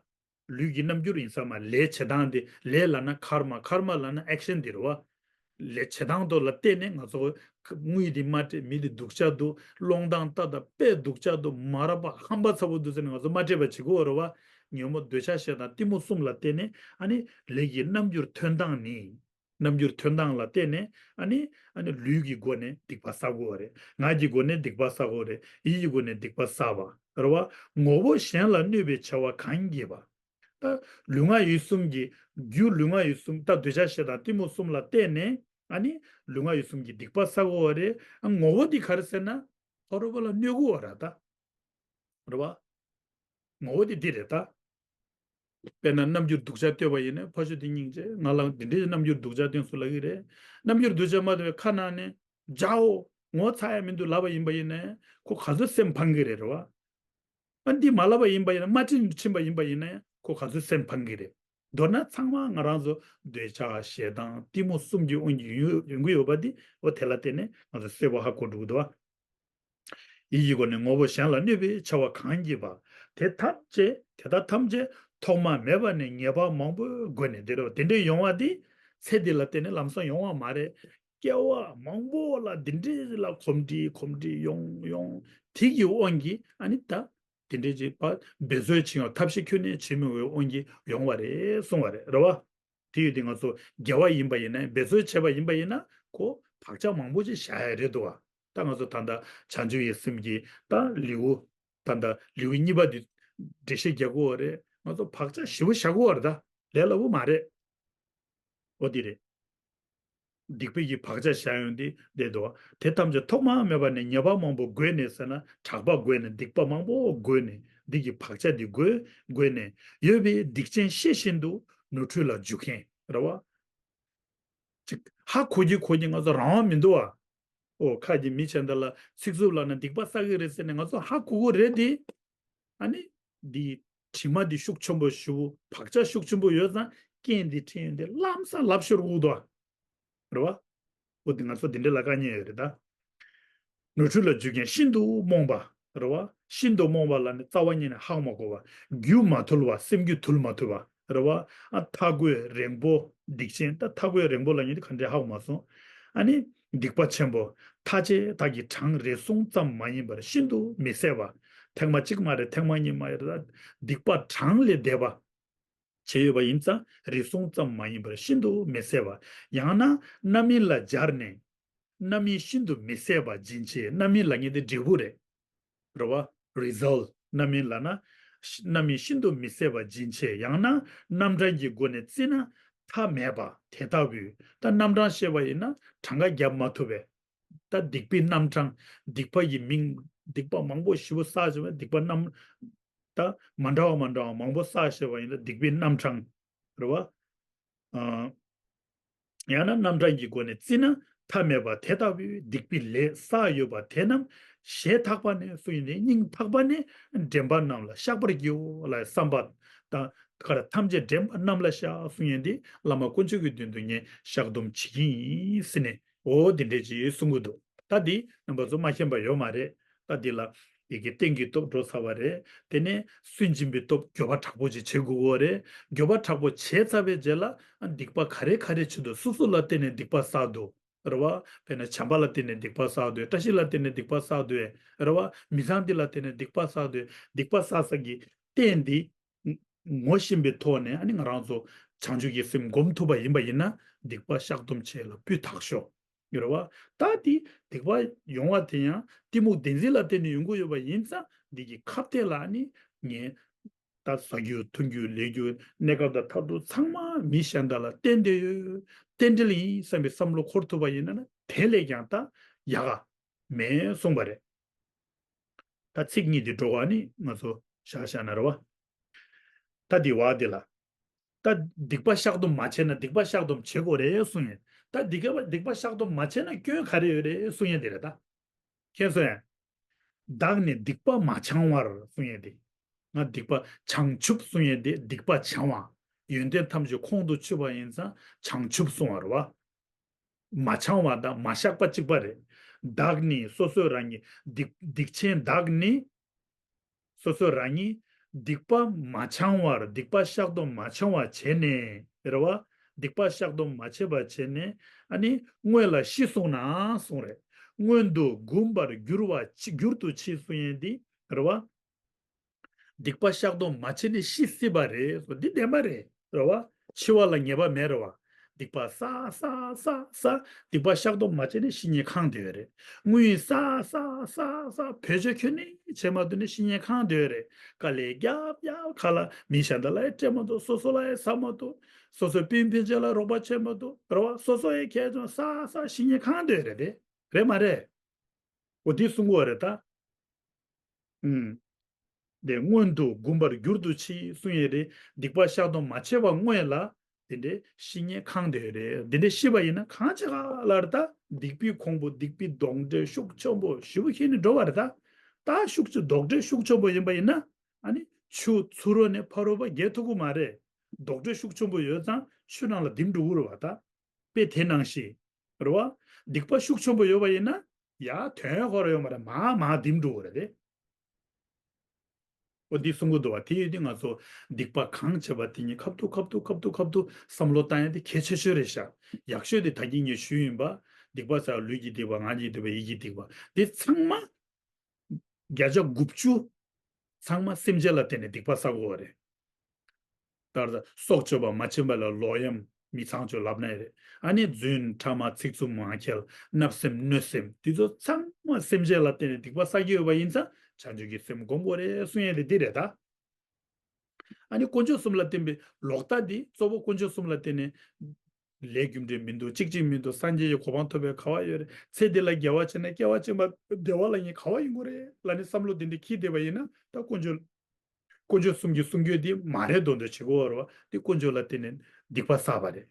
ལུས་ཀྱི་རྣམ་འགྱུར་ཡིན་ས་མ་ལས་བྱེད་སྟངས་དེ་ལས་ལབ་ན་ཁར་མ་ཁར་མ་ལབ་ན་ཨེག་ཤན་དེ་རེད་བ། ལས་བྱེད་སྟངས་དེ་ལ་བརྟེན་ནས་ང་ཚོ་དངུལ་དེ་མ་སྤྲད་མི་དེ་སྡུག་ཅག་འདུག་སློང་སྟངས་ལྟ་ད་དཔེ་སྡུག་ཅག་འདུག་མ་རབས་པ་ཧམ་པ་ཚ་པོ་འདུག་ཟེར་ནས་ང་ཚོ་མ་སྤྲད་པ་བྱེད་དགོས་རེད་བ། ཉོན་མོངས་འདོད་ཆགས་ཞེ་སྡང་གཏི་མུག་གསུམ་ལ་བརྟེན་ནས་ཨ་ནི་ལས་ཀྱི་རྣམ་འགྱུར་ཐོན་སྟངས་ནི། རྣམ་འགྱུར་ཐོན་སྟངས་ལ་བརྟེན་ནས་ཨ་ནི་ཨ་ནི་ལུས་ཀྱི་སྒོ་ནས་སྡིག་པ་བསགས་དགོས་པ་རེད། ངག་གི་སྒོ་ནས་སྡིག་པ་བསགས་དགོས་རེད། ཡིད་ཀྱི་སྒོ་ནས་སྡིག་པ་བསགས་པ་རེད་བ། ངོ་བོ་གཞན་ལ་གནོད་པའི་བྱ་བ་གང་བགྱིས་པ། ད་ལུས་ངག་ཡིད་གསུམ་གྱི་རྒྱུ་ལུས་ངག་ཡིད་གསུམ་ད་འདོད་ཆགས་ཞེ་སྡང་གཏི་མུག་གསུམ་ལ་བརྟེན་ནས་ཨ་ནི་ལུས་ངག་ཡིད་གསུམ་གྱི་སྡིག་པ་བསགས་དགོས་པ་རེད། ཨ་ངོ་བོ་འདི་ག་རེ་ཟེར་ན་ཕ་རོལ་པོ་ལ་གནོད་དགོས་པ་རེད་ད། རེད་བ། ངོ་བོ་དེ་འདི་རེད་ད། དཔེར་ན་རྣམ་འགྱུར་སྡུག་ཅག་བསྟོད་པ་ཡིན་ན་ཕ་ཆོས་དེ་སྙིང་རྗེ་ང་ལ་འདི་འདྲའི་རྣམ་འགྱུར་སྡུག་ཅག་སྟོན་སུ་ལབ་ཀྱི་རེད། རྣམ་འགྱུར་སྡུག་ཅག་མ་བསྟོད་པའི་ཁ་ནང་ནས་འཇའ་འོ་ངོ་ཚ་ཡ་མི་འདུག་ལབ་པ་ཡིན་པ་ཡིན་ན་ཁོ་ག་ཚོད་སེམས་ཕངས་ཀྱི་རེད་རེད་བ། ཨ་འདི་མ་ལབ་པ་ཡིན་པ་ཡིན་ན་མ་དྲན་ཕྱིན་པ་ཡིན་པ་ཡིན་ན་ཁོ་ག་ཚོད་སེམས་ཕངས་ཀྱི་རེད། མདོར་ན་ཚང་མ་ང་རང་ཚོ་འདོད་ཆགས་ཞེ་སྡང་གཏི་མུག་གསུམ་གྱི་དབང་གིས་ཡོང་ཡོང་གི་ཡོད་པ་འདི་འོ་དེ་ལ་བརྟེན་ནས་ང་ཚོ་གསལ་པོ་ཧ་གོ་འགྲོ་གི་འདུག་བ། ཡིད་ཀྱི་སྒོ་ནས་ངོ་བོ་གཞན་ལ་གནོད་པའི་བྱ་བ་གང་བགྱིས་པ། དེ་ཐམས་ཅད་དེ་དག་ཐམས་ཅད་ཐོག་མ་མེད་པ་ནས་ཉེས་པ་མང་པོའི་སྒོ་ནས་དེ་རེད་བ། དེ་འདྲའི་ཡོང་བ་འདི་ཚེ་འདི་ལ་བརྟེན་ནས་ལམ་སང་ཡོང་བ་མ་རེད། སྐྱེ་བ་མང་པོ་ལ་འདི་འདྲའི་ལ་གོམས་འདྲིས་གོམས་འདྲིས་ཡོང་ཡོང་དེ་གི་དབང་གིས་ཨ་ནི་ད་དེ་འདྲའི་ཅིག་པ་འབད་རྩོལ་བྱེད་ཡོང་ཐབས་ཤེས་ཁྱོན་ནས་བྱེད་མི་འོས་དབང་གིས་ཡོང་བ་རེད་གསུང་བ་རེད་རེད་བ། དེ་ཡོད་དེ་ང་ཚོ་དགེ་བ་ཡིན་པ་ཡིན་ན་འབད་རྩོལ་བྱས་པ་ཡིན་པ་ཡིན་ན་ཁོ་བག་ཆགས་མང་པོ་ཅིག་བཞག་ཡ་རེད་འདུག་བ། ད་ང་ཚོ་ད་ལྟ་བྱང་ཆུབ་ཀྱི་སེམས་ཀྱི་ད་ལེའུ་ད་ལྟ་ལེའུ་གཉིས་པ་འདི་འགྲེལ་བཤད་རྒྱག་དགོས་བ་རེད། ང་ཚོ་བག་ཆགས་ཞེ་པོ་བཞག་དགོས་བ་རེད། ད་ལས་སླ་པོ་མ་རེད། འོ་དེ་རེད། སྡིག་པའི་གི་བག་ཆགས་བཞག་ཡོང་དུས་བསྡད་དོ། དེ་ཐམས་ཅད་ཐོག་མ་མེད་པ་ནས་ཉེས་པ་མང་པོ་བགོས་ནས་ཟེར་ན་དྲག་པ་བགོས་ནས་སྡིག་པ་མང་པོ་བགོས་ནས་སྡིག་གི་བག་ཆགས་འདི་བགོས་བགོས་ནས་ཡོད་པའི་སྡིག་ཅན་ཤེས་བཞིན་དུ་ནོར་འཁྲུལ་ལ་འཇུག་མཁན་རེད་བ། ཅིག་ཧ་གོ་གི་གོ་གི་ང་ཚོ་རང་དབང་མི་འདུག་བ། ཨོ་ཁ་གི་མི་བྱས་འདི་ལ་ཚིག་རྩུབ་ལབ་ན་སྡིག་པ་བསགས་གི་རེད་ཟེར་ནས་ང་ཚོ་ཧ་གོ་གི་རེད་དེ། ཨ་ནི། འདི། དྲི་མ་འདི་ཤུགས་ཆེན་པོ་ཞུ། བག་ཆགས་ཤུགས་ཆེན་པོ་ཡོད་ཙང་རྐྱེན་འདི་འཕྲད་ཡོང་དེ་ལམ་སང་ལབ་ཤོར་འུག་དོ། རེད་བ། འོ་འདི་ང་ཚོ་འདི་འདྲ་ལ་དཀའ་ངལ་ཡོད་རེད་ད། ནོར་འཁྲུལ་ལ་འཇུག་མཁན་ཤིན་ཏུ་རྨོངས་པ། རེད་བ། ཤིན་ཏུ་རྨོངས་པ་ལ་ནི་རྩ་བ་ཉིད་ནས་ཧ་མ་གོ་བ། རྒྱུ་མ་ཐུལ་བ་སེམས་རྒྱུད་དུལ་མ་ཐུབ་པ། རེད་བ། ཨ་མཐའ་གོས་རེང་པོ་སྡིག་ཅན་ད་མཐའ་གོས་རེང་པོ་ལ་ཉིད་དུ་ག་འདྲའི་ཧ་གོ་མ་སོང་། ཨ་ནི། སྡིག་པ་ཆེན་པོ། ཐ་ཆད་དག་གི་གྲངས་རེ་ཟུང་ཙམ་མ་ཡིན་པར་ཤིན་ཏུ་མི་བཟད་པ། ཐེངས་མ་གཅིག་མ་རེད་ཐེངས་མ་གཉིས་མ་རེད་ད། སྡིག་པ་གྲངས་ལས་འདས་པ། བྱས་ཡོད་པ་ཡིན་ཙང་རེ་ཟུང་ཙམ་མ་ཡིན་པར་ཤིན་ཏུ་མི་བཟད་པ། ཡང་ན་རྣམ་སྨིན་ལ་སྦྱར་ནས། རྣམ་སྨིན་ཤིན་ཏུ་མི་བཟད་པ་སྦྱིན་ཆེད་རྣམ་སྨིན་ལབ་མཁན་དེ་འབྲས་བུ་རེད། རེད་བ། རི་ཛལ་ཊི། རྣམ་སྨིན་ལབ་ན། རྣམ་སྨིན་ཤིན་ཏུ་མི་བཟད་པ་སྦྱིན་ཆེད་ཡང་ན་རྣམ་གྲངས་ཀྱི་སྒོ་ནས་བརྩིས་ན་མཐའ་མེད་པ་དེ་ལྟ་བུའི་ད་རྣམ་གྲངས་བཤད་པ་ཡིན་ན་གྲངས་ཀ་བརྒྱབ་མ་ཐུབ་པས། ད་སྡིག་པའི་རྣམ་གྲངས་སྡིག་པ་ཡི་མིང་སྡིག་པ་མང་པོ་ཞེ་པོ་བསགས་བྱས་པ་སྡིག་པ་རྣམ་ད་མ་འདྲ་བ་མ་འདྲ་བ་མང་པོ་བསགས་བྱས་པ་ཡིན་ན་སྡིག་པའི་རྣམ་གྲངས་རེད་བ། ཨ། ཡང་ན་རྣམ་གྲངས་ཀྱི་སྒོ་ནས་བརྩིས་ན་མཐའ་མེད་པ་དེ་ལྟ་བུའི་སྡིག་པའི་ལས་བསགས་ཡོད་པ་དེ་རྣམས་ཞེ་ཐག་པ་ནས་སུ་ཡིན་ནའི་སྙིང་ཐག་པ་ནས་འདྲེན་པ་རྣམས་ལ་བཤགས་པར་བགྱིའོ་ལ་བསམ་པ་དང་ གར་ཐམས་ཅད་འདྲེན་པ་རྣམས་ལ་བཤགས་གསུང་ཡས་འདི་བླ་མ་དཀོན་མཆོག་གི་མདུན་དུ་ངས་བཤགས་སྡོམ་བྱེད་ཀྱི་ཡིན་ཟེར་ནས་འོ་འདི་འདྲས་ཅིག་གསུང་གི་འདུག་ད་འདི་རྣམ་པ་ཚོ་མ་མཁྱེན་པ་ཡོད་མ་རེད། ད་འདི་ལ་ཡི་གེ་རྟེན་གྱི་སྟོབས་འགྲོ་ཚར་བ་རེད། དེ་ནས་སུན་འབྱིན་པའི་སྟོབས་འགྱོད་པ་དྲག་པོ་ཅིག་བྱེད་དགོས་གོ་རེད། འགྱོད་པ་དྲག་པོ་བྱས་ཚར་བའི་རྗེས་ལ་སྡིག་པ་ག་རེ་ག་རེ་བྱེད་འདུག་སོ་སོ་ལ་བརྟེན་ནས་སྡིག་པ་བསགས་འདུག་རེད་བ། དཔེར་ན་བྱམས་པ་ལ་བརྟེན་ནས་སྡིག་པ་བསགས་འདུག་བཀྲ་ཤིས་ལ་བརྟེན་ནས་སྡིག་པ་བསགས་འདུག་རེད་བ། མི་ཚང་འདི་ལ་བརྟེན་ནས་སྡིག་པ་བསགས་འདུག་སྡིག་པ་བསགས་ས་གི་རྟེན་འདི་ངོ་ཤེས་པའི་ཐོག་ནས་ཨ་ནི་ང་རང་ཚོ་བྱང་ཆུབ་ཀྱི་སེམས་སྒོམ་ཐུབ་པ་ཡིན་པ་ཡིན་ན་སྡིག་པ་བཤགས་སྡོམ་བྱེད་ལ་སྤུས་དག་ཤོས་ཡོད་རེད་བ། ད་འདི་སྡིག་པ་ཡོང་བ་དེ་ཡང་གཏི་མུག་བདེན་འཛིན་ལ་བརྟེན་ནས་ཡོང་གི་ཡོད་པ་ཡིན་ཙང་འདི་གི་ཁ་གཏད་ལ་ཨ་ནི་ངས་ད་ཟ་རྒྱུ་འཐུང་རྒྱུ་ལས་རྒྱུ་གནས་སྐབས་དང་མཐར་ཐུག་ཚང་མ་མི་གཞན་དག་ལ་བརྟེན་ཏེ་ཡོད། རྟེན་འབྲེལ་ཡིན་བསམ་པའི་བསམ་བློ་འཁོར་ཐུབ་པ་ཡིན་ན་ན་དེ་ལས་ཀྱང་ད་ཡག་ག་མེད་གསུངས་པ་རེད། ད་ཚིག་གཉིས་འདི་འགྲོ་བ་ནི་ང་ཚོ་བཞག་བཞག་ན་རེད་བ། ད་འདི་བ་འདི་ལ། ད་སྡིག་པ་བཤགས་སྡོམ་མ་བྱས་ན་སྡིག་པ་བཤགས་སྡོམ་བྱེད་དགོས་རེད་གསུང་ཡིན། ད་འདི་ག་བ་སྡིག་པ་བཤགས་སྡོམ་མ་བྱས་ན་སྐྱོན་ག་རེ་ཡོད་རེད་གསུང་ཡིན་འདི་རེད་ད། མཁྱེན་སོང་ཡ། བདག་ནི་སྡིག་པ་མ་བྱང་བར་གསུང་ཡས་དེ། ང་སྡིག་པ་བྱང་ཆུབ་གསུང་ཡས་དེ་སྡིག་པ་བྱང་བ། ཡོན་ཏན་ཐམས་ཅད་ཁོང་དུ་ཆུད་པ་ཡིན་ཙང་བྱང་ཆུབ་གསུང་བ་རེད་བ། མ་བྱང་བ་དང་མ་བཤགས་པ་གཅིག་པ་རེད། བདག་ནི་སོ་སོ་རང་ཉིད་སྡིག་སྡིག་ཆེན་བདག་ནི། སོ་སོ་རང་ཉིད་སྡིག་པ་མ་བྱང་བར་སྡིག་པ་བཤགས་སྡོམ་མ་བྱང་བ་བྱས་ནས་རེད་བ། སྡིག་པ་བཤགས་སྡོམ་མ་བྱས་པ་བྱས་ནས་ཨ་ནི་སྔོན་ལ་ཤི་སོང་ན་གསུངས་རེད། སྔོན་དུ་འགུམ་པར་འགྱུར་བ་ཅི་འགྱུར་དུ་མཆི་གསུང་ཡས་འདི་རེད་བ། སྡིག་པ་བཤགས་སྡོམ་མ་བྱས་ནས་ཤི་སྲིད་པ་རེད་སོ་འདི་བདེན་པ་རེད་རེད་བ། འཆི་བ་ལ་ངེས་པ་མེད་རེད་བ། སྡིག་པ་བསགས་བསགས་བསགས་བསགས་སྡིག་པ་བཤགས་སྡོམ་མ་བྱས་ནས་ཤི་ཉེན་ཁང་དེ་ཡོད་རེད། དངུལ་བསགས་བསགས་བསགས་བསགས་བེད་སྤྱོད་ཁྱོན་ནས་བྱས་མ་ཐུབ་ནས་ཤི་ཉེན་ཁང་དེ་ཡོད་རེད། དཀའ་ལས་རྒྱབ་རྒྱབ་ཁ་ལ་མི་གཞན་དག་ལ་ཡང་སྤྲད་མ་ཐུབ། སོ་སོ་ལ་ཡང་ཟ་མ་ཐུབ། སོ་སོའི་སྤུན་སྤུན་མཆེད་ལ་རོགས་པ་བྱེད་མ་ཐུབ་རེད་བ། སོ་སོ་ཡང་ཁྱད་ཅང་བསགས་བསགས་ཤི་ཉེན་ཁང་དེ་ཡོད་རེད་དེ། རེད་མ་རེད། འོ་དེ་གསུང་གི་ཡོད་རེད་ད། ཨུམ། དེ་སྔོན་དུ་འགུམ་པར་འགྱུར་དུ་མཆི་གསུང་ཡས་རེད། སྡིག་པ་བཤགས་སྡོམ་མ་བྱས་པ་སྔོན་ལ་དེ་འདྲའི་ཤི་ཉེན་ཁང་དེ་རེད། དེ་འདྲའི་ཤི་བ་ཡིན་ན་གང་ཆེ་ག་ལ་རེད་ད། སྡིག་པའི་ཁུང་བུ་སྡིག་པའི་རྡོག་འདྲེ་ཤུགས་ཆེན་པོ་ཞེ་པོ་ཞིག་ནས་འགྲོ་བ་རེད་ད། ད་ཤུགས་ཆེ་རྡོག་འདྲེ་ཤུགས་ཆེན་པོ་ཡིན་པ་ཡིན་ན་ཨ་ནི་ཆུ་ཚུར་རོལ་ནས་ཕར་རོལ་བ་རྒྱས་ཐུབ་ཀྱི་མ་རེད། རྡོག་འདྲེ་ཤུགས་ཆེན་པོ་ཡོད་ཙང་ཆུ་ནང་ལ་ལྡིང་འགྲོ་གི་རེད་བ་ད། དཔེ་དེ་ནང་བཞིན། རེད་བ། སྡིག་པ་ཤུགས་ཆེན་པོ་ཡོད་པ་ཡིན་ན། ཡ་དོན་ཧོར་ཡོད་མ་རེད། མ་མ་ལྡིང་འགྲོ་གི་རེད་དེ། འོ་འདི་གསུང་གི་འདུག་བ། དེ་ཡོད་དུས་ང་ཚོ་སྡིག་པ་གང་བྱས་པ་དེ་ཉིད་ཁ་ཐུག་ཁ་ཐུག་ཁ་ཐུག་ཁ་ཐུག་བསམ་བློ་བཏང་ཡ་དེ་གལ་ཆེ་ཤོས་རེད་ཤག་ཡག་ཤོས་དེ་ད་གིན་ངས་ཞུས་ཡིན་པ། སྡིག་པ་ཟེར་བ་ལུས་ཀྱི་སྡིག་པ། ངག་གི་སྡིག་པ། ཡིད་ཀྱི་སྡིག་པ། དེ་ཚང་མ་བརྒྱ་ཆ་དགུ་བཅུ་ཚང་མ་སེམས་ཅན་ལ་བརྟེན་ནས་སྡིག་པ་བསགས་དགོས་པ་རེད། ལྟར་སྲོག་གཅོད་པ་མ་བྱིན་པ་ལ་ལོག་གཡེམ་མི་ཚངས་སྤྱོད་ལབ་ནའི་རེད། ཨ་ནི་རྫུན་ཕྲ་མ་ཚིག་རྩུབ་ངག་འཁྱལ་བརྣབ་སེམས་གནོད་སེམས་དེ་ཚོ་ཚང་མ་སེམས་ཅན་ལ་བརྟེན་ནས་སྡིག་པ་བསགས་ཀྱི་ཡོད་པ་ཡིན་ཙང་བྱང་ཆུབ་ཀྱི་སེམས་སྒོམ་དགོས་རེད་གསུང་ཡས་དེ་འདི་རེད་ད། ཨ་ནི་དཀོན་མཆོག་གསུམ་ལ་བརྟེན་པའི་ལོག་ལྟ་འདི་གཙོ་བོ་དཀོན་མཆོག་གསུམ་ལ་བརྟེན་ནས་ལས་རྒྱུ་འབྲས་མི་འདུག་གཅིག་གཅིག་མི་འདུག་སངས་རྒྱས་ཀྱི་གོ་འཕང་ཐོབ་པའི་ག་བ་ཡོད་རེད། ཚེ་འདི་ལ་དགེ་བ་བྱས་ན་སྐྱེ་བ་ཕྱི་མ་བདེ་བ་ལ་ངས་ག་བ་ཡོང་གི་རེད་ལབ་ནས་བསམ་བློ་འདི་འདྲ་འཁྱེར་བསྡད་པ་ཡིན་ན་ད་དཀོན་མཆོག་དཀོན་མཆོག་གསུམ་གྱི་གསུང་རྒྱུན་འདི་མ་རེད་མདོག་མདོག་བྱེད་ཀྱི་ཡོད་རེད་བ། འདི་དཀོན་མཆོག་ལ་བརྟེན་ནས་སྡིག་པ་བསགས་པ་རེད།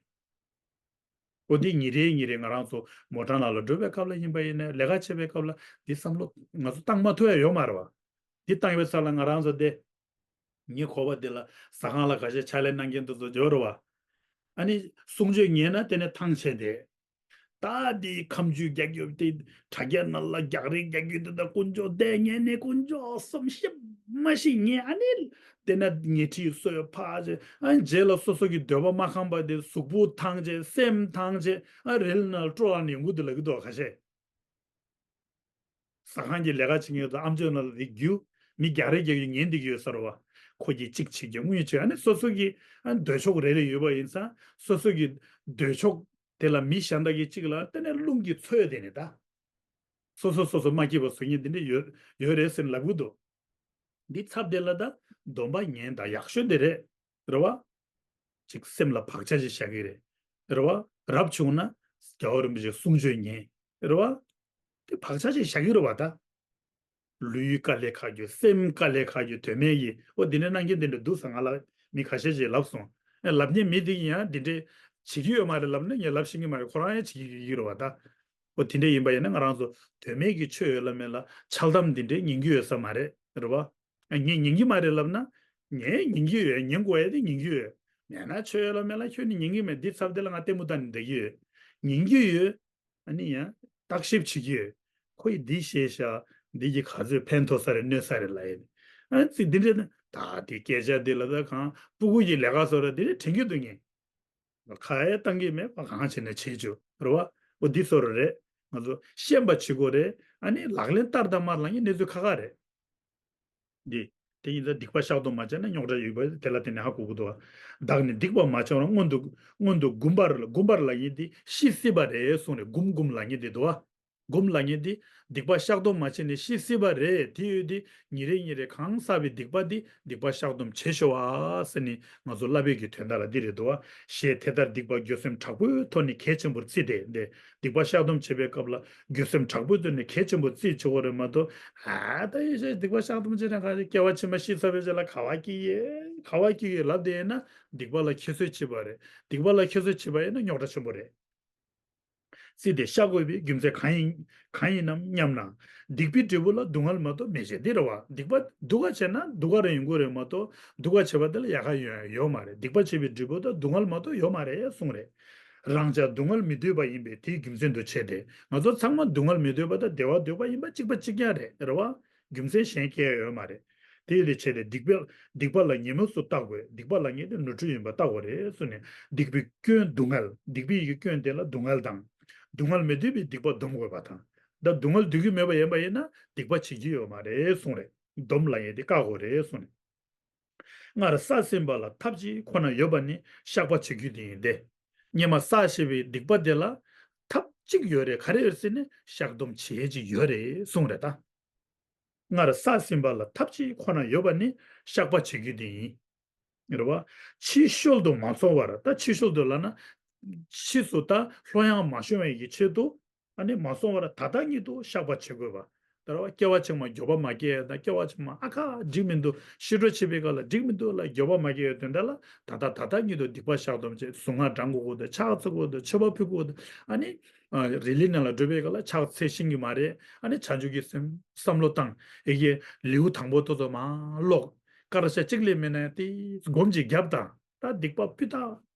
འོ་འདི་ཉིན་རེ་ཉིན་རེ་ང་རང་ཚོ་མོ་ཊ་ནང་ལ་འགྲོ་བའི་སྐབས་ལ་ཡིན་པ་ཡིན་ནའི་ལས་ཀ་བྱེད་པའི་སྐབས་ལ་འདི་བསམ་བློ་ང་ཚོ་བཏང་མ་ཐུབ་ཡ་ཡོད་མ་རེད་བ། འདི་བཏང་ཡོད་ས་ལ་ང་རང་ཚོ་བསྡད། ཉེ་འཁོར་བ་འདི་ལ་ཟ་ཁང་ལ་ཁ་ཤས་ཕྱག་ལས་གནང་མཁན་དེ་ཚོ་འབྱོར་བ། ཨ་ནི་གསུང་ཆོས་ཉན་ན་དེ་ནས་ཐང་ཆད་དེ། ད་དེ་ཁ་མཆུ་རྒྱག་རྒྱུ་དེ་དྲ་རྒྱ་ནང་ལ་རྒྱག་རེས་རྒྱག་རྒྱུ་དེ་ད་དཀོན་མཆོག་བསྡད་ཉན་ནས་དཀོན་མཆོག་གསུམ་ཤི་མ་ཤི་ཉན་ཨ་ནི། དེ་ན་ཉལ་ཁྲིའི་སོས་ཕག་ཅེ་ཨ་ནི་རྗེས་ལ་སོ་སོ་གི་འདོད་པ་མ་ཁེངས་པ་དེ་གཟུགས་པོ་ཐང་ཆད་སེམས་ཐང་ཆད་ཨ་རི་ལ་ནང་ལ་སྤྲོ་ལངས་ནས་ཡོང་གི་འདུག་ལབ་ཀྱི་འདུག་ཁ་ཤས། ཟ་ཁང་གི་ལས་ཀ་བྱེད་མཁན་དང་ཨ་མཆོག་ནང་ལ་དེ་རྒྱུ་མི་རྒྱག་རེས་རྒྱག་རྒྱུ་ཉན་བསྡད་ཀྱི་ཡོད་ས་རེད་བ། ཁོ་གིས་གཅིག་བྱེད་རྒྱུ་དངུལ་བྱེད་ཨ་ནི་སོ་སོ་གི་ཨ་འདོད་ཕྱོགས་རེ་རེ་ཡོད་པ་ཡིན་ཙང་སོ་སོ་གི་འདོད་ཕྱོགས་དེ་ལ་མི་གཞན་དག་གིས་གཅིག་ལ་དེ་ནས་རླུང་གིས་ཚོས་དེ་ནས་ད། སོ་སོ་སོ་སོ་མ་སྐྱིད་པ་བཟོ་མཁན་དེ་འདྲ་ཡོད་ཡོད་རེད་ཟེར་ལབ་གི་འདུག་འདི་ཚབ་དེ་ལ་ད་སྡོམ་པ་ཉན་ད་ཡག་ཤོས་དེ་རེད། རེད་བ། ཅིག་སེམས་ལ་བག་ཆགས་ཅིག་བཞག་གི་རེད། རེད་བ། རབ་བྱུང་ན་རྒྱལ་བ་རིན་པོ་ཆེའི་གསུང་ཆོས་ཉན། རེད་བ། དེ་བག་ཆགས་ཅིག་བཞག་གི་རེད་བ་ད། ལུས་དཀའ་ལས་ཁག་རྒྱུ་སེམས་དཀའ་ལས་ཁག་རྒྱུ་དོན་མེད་ཀྱི་འོ་འདི་འདྲ་གནང་མཁན་དེ་འདྲ་འདུག་ས་ང་ལ་མི་ཁ་ཤས་ཅིག་ལབ་སོང་། ཨེ་ལབ་མཁན་མི་དེ་གིས་ཡང་འདི་འདྲ་བྱེད་ཀྱི་ཡོད་མ་རེད་ལབ་ན་ངས་ལབ་ཤེས་ཀྱི་མ་རེད། ཁོ་རང་ཡང་བྱེད་ཀྱི་ཡོད་ཀྱི་རེད་བ་ད། འོ་དེ་འདྲ་ཡིན་པ་ཡིན་ན་ང་རང་ཚོ་དོན་མེད་ཀྱི་ཆོས་ཡོད་ལ་མེད་ལ་འཆལ་གཏམ་འདི་འདྲའི་ཉན་གྱི་ཡོད་ས་མ་རེད། རེད་བ། ཨ་ངས་ཉན་གྱི་མ་རེད་ལབ་ན། ངས་ཉན་གྱི་ཡོད། ཉན་དགོས་ཡ་དེ་ཉན་གྱི་ཡོད། མེད་ན་ཆོས་ཡོད་ལ་མེད་ལ་ཁྱོད་ནི་ཉན་གྱི་མེད། འདི་ཚབ་དེ་ལ་ང་ལྟད་མོ་ལྟ་ནས་བསྡད་ཀྱི་ཡོད། ཉན་གྱི་ཡོད། ཨ་ནི་ཡང་བརྟག་ཞིབ་བྱེད་ཀྱི་ཡོད། ཁོ་ཡིས་འདི་བཤད་ཤག་འདི་གིས་ག་ཚོད་ཕན་ཐོགས་ས་རེད་གནོད་ས་རེད་ལབ་ཡ་ནི། ཨ་ཙི་འདི་འདྲ་ན་ད་དེ་སྐད་ཆ་འདི་ལ་ད་གང་སྤུ་གུ་ཡི་ལས་ཀ་བཟོ་འདྲ་འདི་འདྲ་དྲན་གྱི་འདུག་ངས། ཁ་ཡ་བཏང་གི་མེད་པ་གང་བྱས་ན་བྱེད་ཆོག་རེད་བ། འོ་འདི་བཟོ་འདྲ་རེད། ང་ཚོ་ཤེས་པ་བྱེད་དགོས་རེད། ཨ་ནི་ལག་ལེན་བསྟར་དང་མ་བསྟར་ལ་ངས་གནས་ཚུལ་ཁག་ཁག་རེད། འདི། དེ་ཡིན་ཙང་སྡིག་པ་བཤགས་སྡོམ་མ་བྱས་ན་རྙོག་དྲ་ཡོད་པ་དེ་ལ་བརྟེན་ནས་ཧ་གོ་གི་འདུག་བ། བདག་ནི་སྡིག་པ་མ་བྱས་པར་སྔོན་དུ། སྔོན་དུ་བསྒོམ་པར། བསྒོམ་པར་ལབ་མཁན་དེ་ཤི་སྲིད་པ་རེད་གསུངས་རེད། བསྒོམ་བསྒོམ་ལབ་མཁན་དེ་འདུག་བ། བསྒོམ་ལབ་མཁན་དེ་སྡིག་པ་བཤགས་སྡོམ་མ་བྱས་ནས་ཤི་སྲིད་པ་རེད། དེ་ཡོད་དེ་ཉིན་རེ་ཉིན་རེ་གང་བསགས་པའི་སྡིག་པ་དེ་སྡིག་པ་བཤགས་སྡོམ་བྱེད་ཤོག་ཨ་ཟེར་ནས་ང་ཚོ་བསླབ་པའི་གི་དོན་དག་ལ་འདི་རེད་འདུག་བ། ཞེས་དེ་ལྟར་སྡིག་པ་འགྱོད་སེམས་དྲག་པོའི་ཐོག་ནས་གལ་ཆེན་པོར་བརྩིས་ཏེ་འདི། སྡིག་པ་བཤགས་སྡོམ་བྱེད་པའི་སྐབས་ལ་འགྱོད་སེམས་དྲག་པོའི་ཐོག་ནས་གལ་ཆེན་པོ་བརྩིས་བྱེད་དགོས་རེད་མ་གཏོགས། ཨ་ད་ཡེ་ཤེས་སྡིག་པ་བཤགས་སྡོམ་བྱེད་ན་ག་རེ། སྐྱེ་བ་ཕྱི་མ་ཤི་ཚར་བའི་རྗེས་ལ་ག་བ་སྐྱེ་གི་ག་བ་སྐྱེ་གི་ལབ་བསྡད་ཡིན་ན་སྡིག་པ་ལ་ཁྱད་གསོད་བྱེད་པ་རེད། སྡིག་པ་ལ་ཁྱད་གསོད་བྱེད་པ་ཡིན་ན་རྙོག་དྲ་ཆེན་པོ་རེད། བརྩིས་ཏེ་བཤགས་དགོས་པའི་རྒྱུ་མཚན་གང་ཡིན། གང་ཡིན་ནམ་སྙམ་ན། སྡིག་པའི་འབྲས་བུ་ལ་སྡུག་བསྔལ་མ་གཏོགས་མེད་ཅེས་འདི་རེད་བ། སྡིག་པ་སྡུག་ག་བྱས་ན་སྡུག་ག་རེ་ཡོང་གི་རེད་མ་གཏོགས་སྡུག་ག་བྱས་པ་དེ་ལ་ཡག་ག་ཡོང་ཡ་ཡོད་མ་རེད། སྡིག་པ་བྱས་པའི་འབྲས་བུ་དང་སྡུག་བསྔལ་མ་གཏོགས་ཡོད་མ་རེད་གསུངས་རེད། རང་ཅག་སྡུག་བསྔལ་མི་འདོད་པ་ཡིན་པས་དེའི་རྒྱུ་མཚན་དུ་བྱས་ཏེ། ང་ཚོ་ཚང་མ་སྡུག་བསྔལ་མི་འདོད་པ་དང་བདེ་བ་འདོད་པ་ཡིན་པ་གཅིག་པ་གཅིག་རྐྱང་རེད། རེད་བ། རྒྱུ་མཚན་གཞན་སྐྱེ་ཡ་ཡོད་མ་རེད། དེ་ཡིན་དུས་བྱས་ཏེ་སྡིག་པ། སྡིག་པ་ལ་ཉེས་དམིགས་སུ་བལྟ་དགོས། སྡིག་པ་ལབ་མཁན་དེ་ནོར་འཁྲུལ་ཡིན་པ་བལྟ་དགོས་རེད་གསུངས་ནས། སྡིག་པའི་སྐྱོན་སྡུག་བསྔལ། སྡིག་པའི་ཡི་གེ་སྐྱོན་དེ་ལ་སྡུག་བསྔལ་དང་། སྡུག་བསྔལ་མི་འདོད་པའི་སྡིག་པ་སྡོམ་དགོས་པ་དང་། ད་སྡུག་བསྔལ་འདོད་ཀྱི་མེད་པ་ཡིན་པ་ཡིན་ན་སྡིག་པ་བྱེད་རྒྱུ་ཡོད་མ་རེད་གསུངས་རེད། སྡོམ་ལབ་མཁན་དེ་བཀག་དགོས་རེད་གསུངས་ནས། སྔར་བསགས་ཟིན་པ་ལ་ཐབས་གཅིག་ཁོ་ན་ཡོད་པ་ནི་བཤགས་པ་བྱེད་རྒྱུ་དེ་ཡིན་ཏེ། སྔོན་མ་བསགས་བཞག་པའི་སྡིག་པ་དེ་ལ་ཐབས་གཅིག་ཡོད་རེད། ག་རེ་ཡོད་ཟེར་ན་བཤགས་སྡོམ་བྱེད་ཡས་གཅིག་ཡོད་རེད་གསུངས་རེད་ད། སྔར་བསགས་ཟིན་པ་ལ་ཐབས་གཅིག་ཁོ་ན་ཡོད་པ་ནི་བཤགས་པ་བྱེད་རྒྱུ་དེ་ཡིན། རེད་བ། ཕྱིས་བཤོལ་དུ་མ་སོང་བར། ད་ཕྱིས་བཤོལ་དུ་ལབ་ན། ཕྱིས་སུ་ད་ལྷོད་ཡངས་མ་བྱུང་བའི་གི་ཆེད་དུ། ཨ་ནི་མ་སོང་བར་ད་ལྟ་ཉིད་དུ་བཤགས་པ་བྱེད་དགོས་པ། ད་རེད་བ། སྐྱེ་བ་ཕྱི་མ་འགྱོད་པ་མ་སྐྱེ་ཡ་དང་། སྐྱེ་བ་ཕྱི་མ་ཨ་ཁ་འགྲིག་མི་འདུག་ཤི་འགྲོ་བྱེད་པའི་སྐབས་ལ་འགྲིག་མི་འདུག་ལ་འགྱོད་པ་མ་སྐྱེ་ཡ་དོན་དག་ལ། ད་ལྟ་ད་ལྟ་ཉིད་དུ་སྡིག་པ་བཤགས་སྡོམ་བྱེད། གཟུངས་སྔགས་བགྲང་དགོས་ཀྱི་འདུག་ཕྱག་འཚལ་དགོས་ཀྱི་འདུག་མཆོད་པ་ཕུལ་དགོས་ཀྱི་འདུག་ཨ་ནི། ཨ། རི་ལི་ནང་ལ་འགྲོ་བའི་སྐབས་ལ་ཕྱག་འཚལ་ཤེས་ཀྱི་མ་རེད། ཨ་ནི་བྱང་ཆུབ་ཀྱི་སེམས་བསམ་བློ་བཏང་། ཡི་གེ་ལེའུ་དང་པོ་ཏོག་ཙམ་མར་ཀློག་སྐར་ཆ་གཅིག་ལས་མེད་ན་དེ་སྒོམ་གཅིག་རྒྱབ་དང་། ད་སྡིག་པ་སྤུས་དག་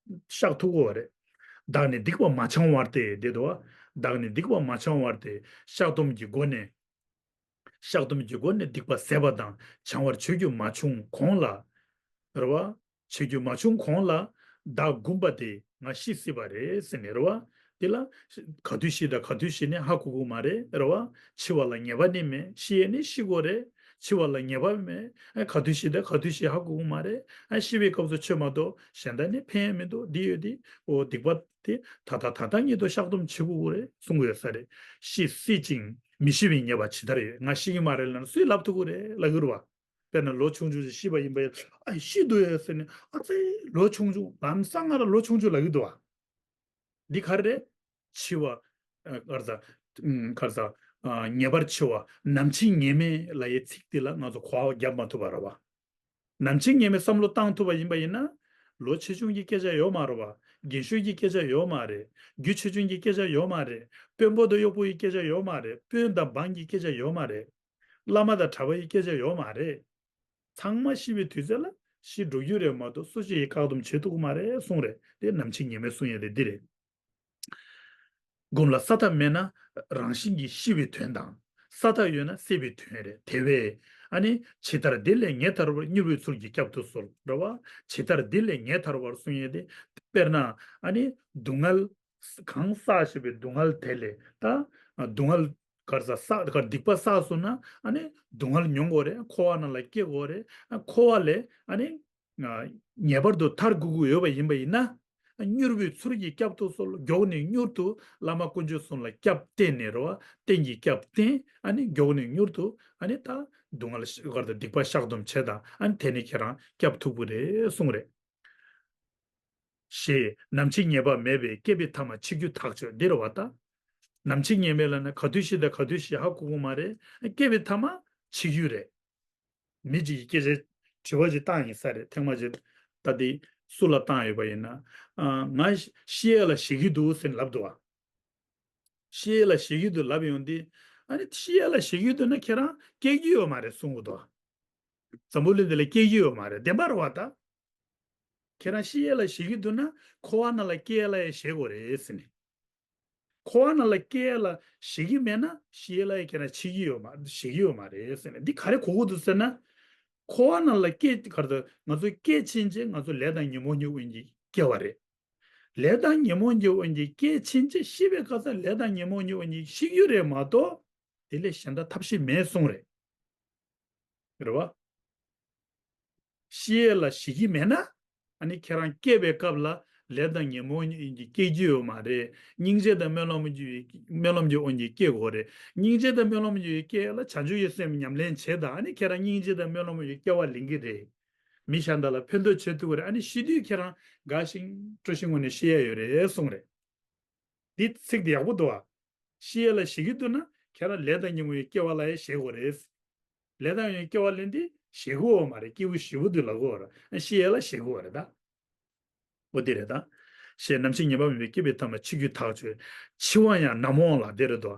བཤགས་ཐུབ་ཀྱི་ཡོད་རེད། བདག་ནི་སྡིག་པ་མ་བྱང་བར་ཏེ། དེ་འདུག་བ། བདག་ནི་སྡིག་པ་མ་བྱང་བར་ཏེ། བཤགས་སྡོམ་གྱི་སྒོ་ནས། བཤགས་སྡོམ་གྱི་སྒོ་ནས་སྡིག་པ་ཟད་པ་དང་བྱང་བར་བྱེད་རྒྱུ་མ་བྱུང་གོང་ལ། རེད་བ། བྱེད་རྒྱུ་མ་བྱུང་གོང་ལ། བདག་འགུམ་པ་དེ་ང་ཤི་སྲིད་པ་རེད་ཟེར་ནས་རེད་བ། དེ་ལ་ག་དུས་ཤི་དང་ག་དུས་ཤི་ནི་ཧ་གོ་གི་མ་རེད། རེད་བ། འཆི་བ་ལ་ངེས་པ་ནི་མེད། ཤི་ཡས་ནི་ཤི་དགོས་རེད། འཆི་བ་ལ་ངེས་པ་མེད། ཨ། ག་དུས་ཤི་དང་ག་དུས་ཤི་ཧ་གོ་གི་མ་རེད། ཨ། ཤི་བའི་སྐབས་སུ་ཆོས་མ་གཏོགས་གཞན་དག་ནི་ཕན་ཡས་མི་འདུག་འདི་ཡོད་དེ། འོ། སྡིག་པ་དེ་ད་ལྟ་ད་ལྟ་ཉིད་དུ་བཤགས་སྡོམ་བྱེད་དགོས་རེད་གསུང་གི་ཡོད་ས་རེད། ཤི་སྲིད་ཅིང་མི་ཤི་བའི་ངེས་པ་ཇི་ལྟར་ཡོད། ང་ཤི་གི་མ་རེད་ལབ་ན་སུས་ལབ་ཐུབ་ཀྱི་རེད། ལབ་ཀྱི་རེད་བ། དཔེར་ན་ལོ་ཆུང་ཆུང་ཞིག་ཤི་བ་ཡིན་པ་ཡིན། ཨ། ཤི་འདུག་ཡ་ཟེར་ནས། ཨ་ཙི། ལོ་ཆུང་ཆུང་ལམ་སང་སྔ་ར་ལོ་ཆུང་ཆུང་ལབ་ཀྱི་འདུག་བ། འདི་ག་རེ་རེད། འཆི་བ། ཨ། ག་རེ་ཟ། ཨ། ག་རེ་ཟ། ཨ། ངེས་པར་འཆི་བ། ནམ་འཆི་ངེས་མེད་ལབ་ཡའི་ཚིག་འདི་ལ་ང་ཚོ་གོ་བ་རྒྱབ་མ་ཐུབ་པ་རེད་བ། ནམ་འཆི་ངེས་མེད་བསམ་བློ་བཏང་ཐུབ་པ་ཡིན་པ་ཡིན་ན། ལོ་ཆེ་ཆུང་གི་སྐད་ཆ་ཡོད་མ་རེད་བ། རྒན་ཤོས་ཀྱི་སྐད་ཆ་ཡོད་མ་རེད། རྒྱུ་ཆེ་ཆུང་གི་སྐད་ཆ་ཡོད་མ་རེད། དཔོན་པོ་དང་གཡོག་པོ་ཡི་སྐད་ཆ་ཡོད་མ་རེད། དཔོན་དང་འབངས་ཀྱི་སྐད་ཆ་ཡོད་མ་རེད། བླ་མ་དང་གྲྭ་པ་ཡི་སྐད་ཆ་ཡོད་མ་རེད། ཚང་མ་ཤི་བའི་དུས་ཚོད་ལ་ཤི་འགྲོ་རྒྱུ་རེད་མ་གཏོགས་སུ་ཞིག་གིས་བཀག་སྡོམ་བྱེད་ཐུབ་ཀྱི་མ་རེད་གསུངས་རེད། དེ་ནམ་འཆི་ངེས་མེད་གསུང་ཡས་དེ་འདི་རེད། སྒོམ་ལ་ས་མཐའ་མེད་ན་རང་བཞིན་གྱིས་ཤི་བའི་དོན་དང་། ས་མཐའ་ཡོད་ན་སྲིད་པའི་དོན་རེད། དེ་བས། ཨ་ནི། ཇི་ལྟར་འདི་ལས་ངེས་ཐར་བར། མྱུར་བའི་ཚུལ་གྱིས་བསྐྱབ་ཏུ་གསོལ། རེད་བ། ཇི་ལྟར་འདི་ལས་ངེས་ཐར་བར་གསུང་ཡས་དེ། དཔེར་ན། ཨ་ནི། སྡུག་བསྔལ། གང་བསགས་བཞག་པའི་སྡུག་བསྔལ་དེ་ལས་ད། སྡུག་བསྔལ། ག་རེ་ཟ། བསགས། ག་རེ། སྡིག་པ་བསགས་སོང་ན་ཨ་ནི་སྡུག་བསྔལ་མྱོང་དགོས་རེད། འཁོར་བ་ནང་ལ་སྐྱེ་དགོས་རེད། འཁོར་བ་ལས་ཨ་ནི་ངེས་པར་དུ་ཐར་དགོས་ཀྱི་ཡོད་པ་ཡིན་པ་ཡིན་ན། མྱུར་བའི་ཚུལ་གྱིས་བསྐྱབ་ཏུ་གསོལ། མགྱོགས་ནས་མྱུར་དུ་བླ་མ་དཀོན་མཆོག་གསུམ་ལ་སྐྱབས་བསྟེན་ནས་རེད་བ། རྟེན་གྱི་སྐྱབས་བསྟེན། ཨ་ནི་མགྱོགས་ནས་མྱུར་དུ་ཨ་ནི་ད་སྡུག་བསྔལ་ག་རེ་ཟ། སྡིག་པ་བཤགས་སྡོམ་བྱེད་དང་། ཨ་ནི་དེ་ནས་ཁྱེད་རང་སྐྱབས་ཐུབ་ཀྱི་རེད་གསུངས་རེད། ཞེས་ནམ་འཆི་ངེས་པ་མེད་པས་སྐྱེ་བའི་མཐའ་མ་འཆི་རྒྱུ་ཐག་ཆོད། འདི་རེད་བ་ད། ནམ་འཆི་ངེས་མེད་ལབ་ན་ག་དུས་ཤི་དང་ག་དུས་ཤི་ཧ་གོ་གི་མ་རེད། སྐྱེ་བའི་མཐའ་མ་འཆི་རྒྱུ་རེད། མི་གཅིག་གིས་སྐད་ཆ་དྲི་བ་ཅིག་བཏང་ཡིན་ས་རེད། ཐེངས་མ་ཅིག་ད་འདི་སུ་ལ་བཏང་ཡོད་པ་ཡིན་ན། ཨ། ང་ཤི་ཡས་ལ་ཞེད་ཀྱི་འདུག་ཟེར་ལབ་འདུག་བ། ཤི་ཡས་ལ་ཞེད་ཀྱི་འདུག་ལབ་ཡོང་དུས། ཨ་ནི་ཤི་ཡས་ལ་ཞེད་ཀྱི་འདུག་ན་ཁྱེད་རང་སྐྱེ་རྒྱུ་ཡོད་མ་རེད་གསུང་གི་འདུག་བ། འཛམ་བུ་གླིང་འདི་ལ་སྐྱེ་རྒྱུ་ཡོད་མ་རེད། བདེན་པ་རེད་བ་ད། ཁྱེད་རང་ཤི་ཡས་ལ་ཞེད་ཀྱི་འདུག་ན་འཁོར་བ་ནང་ལ་སྐྱེ་ཡས་ལ་ཡང་ཞེད་དགོས་རེད་ཟེར་ནས། འཁོར་བ་ནང་ལ་སྐྱེ་ཡས་ལ་ཞེད་ཀྱི་མེད་ན་ཤི་ཡས་ལ་ཡང་ཁྱེད་རང་འཆི་གི་ཡོད་མ་ཞེད་ཀྱི་ཡོད་མ་རེད་ཟེར་ནས། འདི་ག་རེ་གོ་དགོས་འདུག་ཟེར་ན། འཁོར་བ་ནང་ལ་སྐྱེ་གར་དུ་ང་ཚོ་སྐྱེ་ཕྱིན་ཆད་ང་ཚོ་ལས་དང་ཉོན་མོངས་ཀྱི་དབང་གིས་སྐྱེ་བ་རེད། ལས་དང་ཉོན་མོངས་ཀྱི་དབང་གིས་སྐྱེ་ཕྱིན་ཆད་ཤི་བའི་སྐབས་སུ་ལས་དང་ཉོན་མོངས་ཀྱི་དབང་གིས་ཤི་རྒྱུ་རེད་མ་གཏོགས། དེ་ལས་གཞན་དག་ཐབས་ཤེས་མེད་གསུངས་རེད། རེད་བ། ཤི་ཡས་ལ་ཞེད་ཀྱི་མེད་ན། ཨ་ནི་ཁྱེད་རང་སྐྱེ་བའི་སྐབས་ལ་ལས་དང་ཉོན་མོངས་ཀྱིས་སྐྱེ་རྒྱུ་ཡོད་མ་རེད། སྙིང་རྗེ་དང་སྨོན་ལམ་གྱི་སྨོན་ལམ་གྱི་དབང་གིས་སྐྱེ་དགོས་རེད། སྙིང་རྗེ་དང་སྨོན་ལམ་གྱིས་སྐྱེ་ཡས་ལ་བྱང་ཆུབ་ཀྱི་སེམས་ཉམས་ལེན་བྱེད་དང་། ཨ་ནི་ཁྱེད་རང་སྙིང་རྗེ་དང་སྨོན་ལམ་གྱི་སྐྱེ་བ་ལེན་གྱི་རེད། མི་གཞན་དག་ལ་ཕན་ཐོགས་བྱེད་ཐུབ་ཀྱི་རེད། ཨ་ནི་ཤི་དུས་ཁྱེད་རང་དགའ་ཞིང་སྤྲོ་ཞིང་ངུ་ནས་ཤི་ཡས་ཡོད་རེད་གསུངས་རེད། འདི་ཚིག་འདི་ཡག་པོ་འདུག་ཨ། ཤི་ཡས་ལ་ཞེད་ཀྱི་འདུག་ན་ཁྱེད་རང་ལས་དང་ཉོན་མོངས་ཀྱི་སྐྱེ་བ་ལ་ཡང་ཞེད་དགོས་རེད། ལས་དང་ཉོན་མོངས་སྐྱེ་བ་ལེན་དུས་ཞེད་དགོས་མ་རེད། སྐྱེས་བུ་ཞེད་པོ་འདུག་ལབ་དགོས་རེད། ཤི་ཡས་ལ་ཞེད་དགོས་རེད་ད། འོ་དེ་རེད་ད། ཞེས་ནམ་འཆི་ངེས་པ་མེད་པའི་སྐྱེ་བའི་ཐ་མ་འཆི་རྒྱུའི་ཐག་ཆོད། འཆི་བ་ཡང་ནམ་འོང་ལ་དེ་རེད་དོ།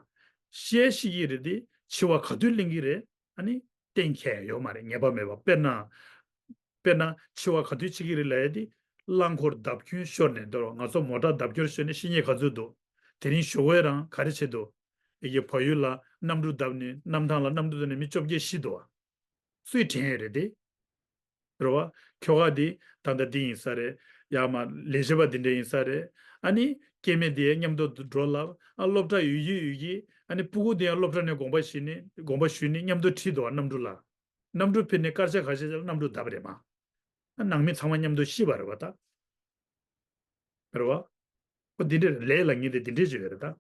ཤི་ཡས་ཤི་གི་རེད་དེ་འཆི་བ་ག་དུས་ལེན་གི་རེད། ཨ་ནི་གཏན་འཁེལ་ཡོད་མ་རེད། ངེས་པ་མེད་པ། དཔེར་ན། དཔེར་ན་འཆི་བ་ག་དུས་འཆི་གི་རེད་ལབ་ཡ་དེ། རླངས་འཁོར་བརྡབ་སྐྱོན་ཤོར་ནས། འདོར་ང་ཚོ་མོ་ཊ་བརྡབ་སྐྱོན་ཤོར་ནས་ཤི་མཁན་ག་ཚོད་འདུག་དེ་རིང་ཞོགས་པ་རང་ག་རེ་བྱེད་འདུག་ཨེ་ཡི་བལ་ཡུལ་ལ་གནམ་གྲུ་བརྡབས་ནས་གནམ་ཐང་ལ་གནམ་གྲུ་བརྡབས་ནས་མི་བཅོ་བརྒྱད་ཤི་འདུག་བ། སུས་དྲན་ཡོད་རེད་དེ། རེད་བ། ཁྱོ་ག་དེ་ད་ལྟ་འདི་ཡིན་ས་རེད། ཡར་མར་ལས་བྱེད་པ་འདི་འདྲ་ཡིན་ས་རེད། ཨ་ནི་སྐྱེ་དམན་དེ་མཉམ་དུ་འགྲོ་ལབ། ཨ་སློབ་གྲྭ་ཡོད་ཀྱི་ཡོད་ཀྱི། ཨ་ནི་སྤུ་གུ་དེ་ཡང་སློབ་གྲྭ་ནས་དགོངས་པ་ཞུས་ནས་དགོངས་པ་ཞུས་ནས་མཉམ་དུ་ཁྲིད་འདུག་བ། གནམ་གྲུ་ལ། གནམ་གྲུ་ཕེབས་ནས་སྐར་ཆ་ཁ་ཤས་ལ་གནམ་གྲུ་བརྡབས་རེད་མ། ཨ་ནང་མི་ཚང་མ་མཉམ་དུ་ཤི་བ་རེད་བ་ད། རེད་བ། ཨོ་འདི་འདྲའི་ལས་ལ་ངེས་ཏེ་འདི་འདྲའི་བྱེད་ཡོད་རེད་ད།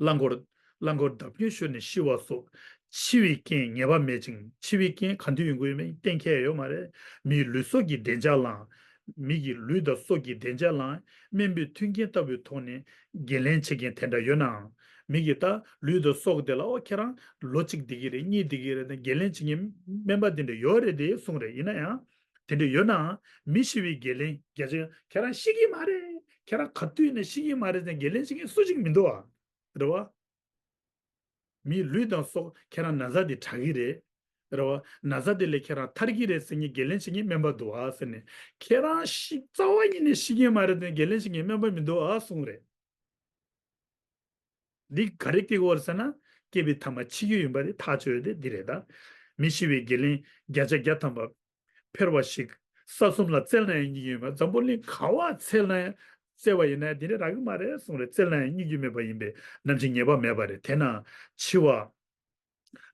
རླངས་འཁོར། རླངས་འཁོར་བརྡབ་སྐྱོན་ཤོར་ནས་ཤི་བ་སོགས། འཆི་བའི་རྐྱེན་ངེས་པ་མེད་ཅིང་། འཆི་བའི་རྐྱེན་གང་དུས་ཡོང་གི་ཡོད་མེད་གཏན་འཁེལ་ཡོད་མ་རེད། མིའི་ལུས་སྲོག་གི་བདེ་འཇགས་ལའང་། མི་གི་ལུས་དང་སྲོག་གི་བདེ་འཇགས་ལའང་སྨན་པའི་མཐུན་རྐྱེན་ལྟ་བུའི་ཐོག་ནས་འགན་ལེན་བྱེད་མཁན་དེ་འདྲ་ཡོད་ནའང་། མི་གི་ད་ལུས་དང་སྲོག་དེ་ལ་ཨོ་ཁྱེད་རང་ལོ་གཅིག་བསྡད་ཀྱི་རེད། གཉིས་བསྡད་ཀྱི་རེད་དེ་འགན་ལེན་བྱེད་མཁན་སྨན་པ་དེ་འདྲ་ཡོད་རེད་དེ་གསུངས་རེད། ཡིན་ན་ཡང་། དེ་འདྲ་ཡོད་ནའང་མི་ཤི་བའི་འགན་ལེན་བརྒྱ་ཆ། ཁྱེད་རང་ཤི་གི་མ་རེད། ཁྱེད་རང་ག་དུས་ནས་ཤི་གི་མ་རེད་ཟེར་འགན་ལེན་བྱེད་མཁན་སུ་གཅིག་མི་འདུག་ཨ། རེད་བ། མིའི་ལུས་དང་སྲོག་ཁྱེད་རང་ན་ཚ་དེ་དྲག་གི་རེད། རེད་བ། ན་ཚ་དེ་ལས་ཁྱེད་རང་ཐར་གི་རེད་ཟེར་མཁན་འགན་ལེན་བྱེད་མཁན་སྨན་པ་འདུག་ཨ་ཟེར་ནས། ཁྱེད་རང་ཤི་རྩ་བ་ཉིད་ནས་ཤི་གི་མ་རེད་ཟེར་འགན་ལེན་བྱེད་མཁན་སྨན་པ་མི་འདུག་ཨ་གསུངས་རེད། འདི་ག་རེ་སྐྱེ་དགོས་རེད་ཟེར་ན། སྐྱེ་བའི་ཐ་མ་འཆི་རྒྱུ་ཡིན་པ་དེ་ཐག་ཆོད་དེ་འདི་རེད་ད། མི་ཤི་བའི་འགན་ལེན་བརྒྱ་ཆ་བརྒྱ་ཐམ་པ་འཕེར་བ་ཞིག་ས་གསུམ་ལ་བཙལ་ན་ཡང་རྙེད་ཀྱི་ཡོད་མ། འཛམ་བུ་གླིང་ག་བ་བཙལ་ན་ཡང་བཙལ་བ་ཡིན་ན་ཡང་འདི་འདྲ་རག་གི་མ་རེད་གསུངས་རེད། བཙལ་ན་ཡང་རྙེད་རྒྱུ་མེད་པ་ཡིན་པས་ནམ་འཆི་ངེས་པ་མེད་པ་རེད། དེས་ན་འཆི་བ།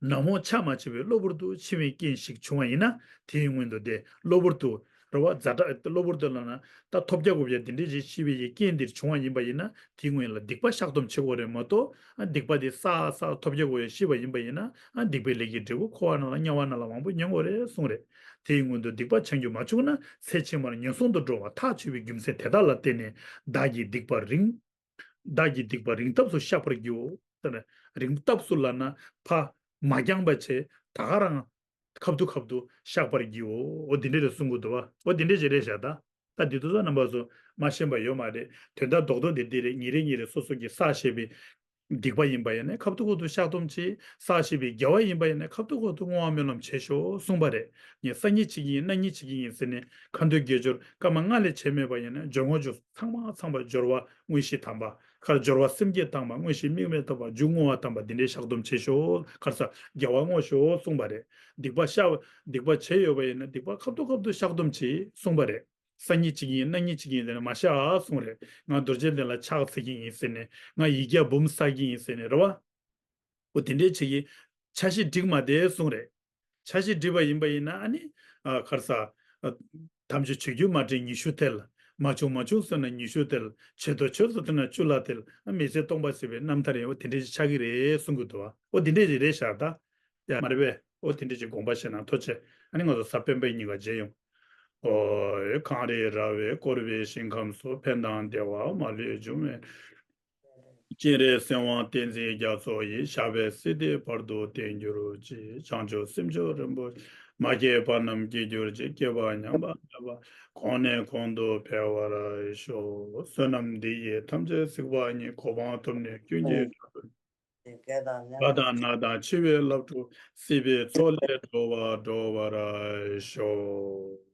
ནམ་འོང་ཆ་མ་འཆི་བས་གློ་བུར་དུ་འཆི་བའི་རྐྱེན་ཞིག་བྱུང་བ་ཡིན་ན། དེའི་སྔོན་དུ་དེ་གློ་བུར་དུ། རེད་བ། ཛ་དྲག་གློ་བུར་དུ་ལབ་ན། ད་ཐོལ་རྒྱག་གུ་བྱས་འདི་འདྲས་ཅིག་འཆི་བའི་ཡི་རྐྱེན་འདིར་བྱུང་བ་ཡིན་པ་ཡིན་ན། དེའི་སྔོན་ལ་སྡིག་པ་བཤགས་སྡོམ་བྱེད་དགོས་རེད་མ་གཏོགས། ཨ་སྡིག་པ་དེ་བསགས་བསགས་ཐོལ་རྒྱག་གུ་བྱས་ཤི་བ་ཡིན་པ་ཡིན་ན། ཨ་སྡིག་པའི་ལས་ཀྱི་འབྲས་བུ་འཁོར་བ་ནང་ལ་དམྱལ་བ་ནང་ལ་མང་པོ་མྱོང་དགོས་རེད་གསུངས་རེད། དེའི་སྔོན་དུ་སྡིག་པ་བྱང་རྒྱུ་མ་བྱུང་ན། ཚེ་ཕྱི་མར་ངན་སོང་དུ་འགྲོ་བར་ཐག་ཆོད་པའི་རྒྱུ་མཚན་དེ་དག་ལ་བརྟེན་ནས་བདག་གིས་སྡིག་པ་རིང་། བདག་གིས་སྡིག་པ་རིང་ཐབས་སུ་བཤགས་པར་བགྱིའོ། ཟེར་ནས། རིང་ཐབས་སུ་ལབ་ན་ཕར་མ་འགྱངས་པ་བྱས། ད་ག་རང་ཁ་ཐུག་ཁ་ཐུག་བཤགས་པར་བགྱིའོ། འོ་འདི་འདྲས་རེད་གསུང་གི་འདུག་བ། འོ་འདི་འདྲས་ཅིག་རེད་ཤག་ད། ད་འདི་དུས་ཚོད་རྣམ་པ་ཚོ་མ་ཤེས་པ་ཡོད་མ་རེད། དོན་དག་རྡོག་རྡོག་འདི་འདི་རེད། ཉིན་རེ་ཉིན་རེ་སོ་སོ་གིས་བསགས་བཞག་པའི་སྡིག་པ་ཡིན་པ་ཡིན་ན་ཁ་ཐུག་ཁ་ཐུག་བཤགས་སྡོམ་བྱེད། བསགས་བཞག་པའི་དགེ་བ་ཡིན་པ་ཡིན་ན་ཁ་ཐུག་ཁ་ཐུག་བསྔོ་བ་སྨོན་ལམ་བྱེད་ཤོག་གསུངས་པ་རེད། ངས་སང་ཉིན་བྱེད་ཀྱི་ཡིན། གནངས་ཉིན་བྱེད་ཀྱི་ཡིན་ཟེར་ནས་ཁ་འདོན་དགེ་སྦྱོར་སྐར་མ་ལྔ་ལས་བྱས་མེད་པ་ཡིན་ན། སྦྱོར་དངོས་སྦྱོར་ཚང་མ་ཚང་མ་སྦྱོར་བ་དངོས་གཞི་དམ་པ། ཁར་སྦྱོར་བ་སེམས་བསྐྱེད་དམ་པ། དངོས་གཞི་དམིགས་མེད་དམ་པ། རྒྱུ་བསྔོ་བ་དམ་པ། འདི་འདྲའི་བཤགས་སྡོམ་བྱེད་ཤོག་ཁར་ས་དགེ་བ་བསྔོ་ཤོག་གསུངས་པ་རེད། སྡིག་པ་བཤགས། སྡིག་པ་བྱས་ཡོད་པ་ཡིན་ན་སྡིག་པ་ཁ་ཐུག་ཁ་ཐུག་བཤགས་སྡོམ་བྱེད་གསུངས་པ་རེད། སང་ཉིན་བྱེད་ཀྱི་ཡིན། གནངས་ཉིན་བྱེད་ཀྱི་ཡིན་ཟེར་ནས་མ་བཤགས་གསུངས་རེད། ང་རྡོ་རྗེ་གདན་ལ་ཕྱག་འཚལ་གྱི་ཡིན་ཟེར་ནས། ང་ཡིག་བརྒྱ་འབུམ་བསགས་ཀྱི་ཡིན་ཟེར་ནས་རེད་བ། འོ་དེ་འདྲའི་བྱེད་ཀྱི། འཆར་གཞི་སྒྲིག་མ་བསྡད་གསུངས་རེད། འཆར་གཞི་སྒྲིག་པ་ཡིན་པ་ཡིན་ན་ཨ་ནི། ཨ་ཁར་ས། ཨ་དམ་ཆོས་ཆོས་བརྒྱུད་མ་འདྲེས་ཉི་ཤུ་ཐལ། མ་བྱུང་མ་བྱུང་ཟེར་ན་ཉི་ཤུ་ཐལ། བྱེད་དོ་བྱེད་དོ་ཟེར་ན་བཅུ་ལ་ཐལ། ཨ་མི་ཚེ་སྟོང་པ་ཟད་པའི་རྣམ་ཐར་ཡིན། འོ་དེ་འདྲའི་ཆགས་ཀྱི་རེད་གསུང་གི་འདུག་བ། འོ་དེ་འདྲའི་རེད་ཤག་ད། ཡ་མ་རེད་པས། འོ་དེ་འདྲའི་ཅིག་དགོངས་པ་བཞེས་ན་ཐུགས་རྗེ་ཆེ། ཨ་ནི་ང་ཚོ་གཟའ་སྤེན་པའི་ཉིན་ཀ་མཇལ་ཡོང་། ཨོ། གངས་རི་ར་བས་བསྐོར་བའི་ཞིང་ཁམས་སུ། ཕན་དང་བདེ་བ་མ་ལུས་འབྱུང་བའི། སྤྱན་རས་གཟིགས་དབང་བསྟན་འཛིན་རྒྱ་མཚོ་ཡི། ཞབས་པད་སྲིད་མཐའི་བར་དུ་བརྟན་གྱུར་ཅིག་བྱང་ཆུབ་སེམས་མཆོག་རིན་པོ་ཆེ། མ་སྐྱེས་པ་རྣམས་སྐྱེ་གྱུར་ཅིག་སྐྱེས་པ་ཉམས་པ་མེད་པར། གོང་ནས་གོང་དུ་འཕེལ་བར་ཤོག་བསོད་ནམས་འདི་ཡིས་ཐམས་ཅད་གཟིགས་པ་ཉིད། གོ་འཕང་ཐོབ་ནས་ཀུན་གྱི་རྒྱུ། བ་དང་ན་དང་འཆི་བའི་རླབས་འཁྲུགས། སྲིད་པའི་མཚོ་ལས་འགྲོ་བ་སྒྲོལ་བར་ཤོག།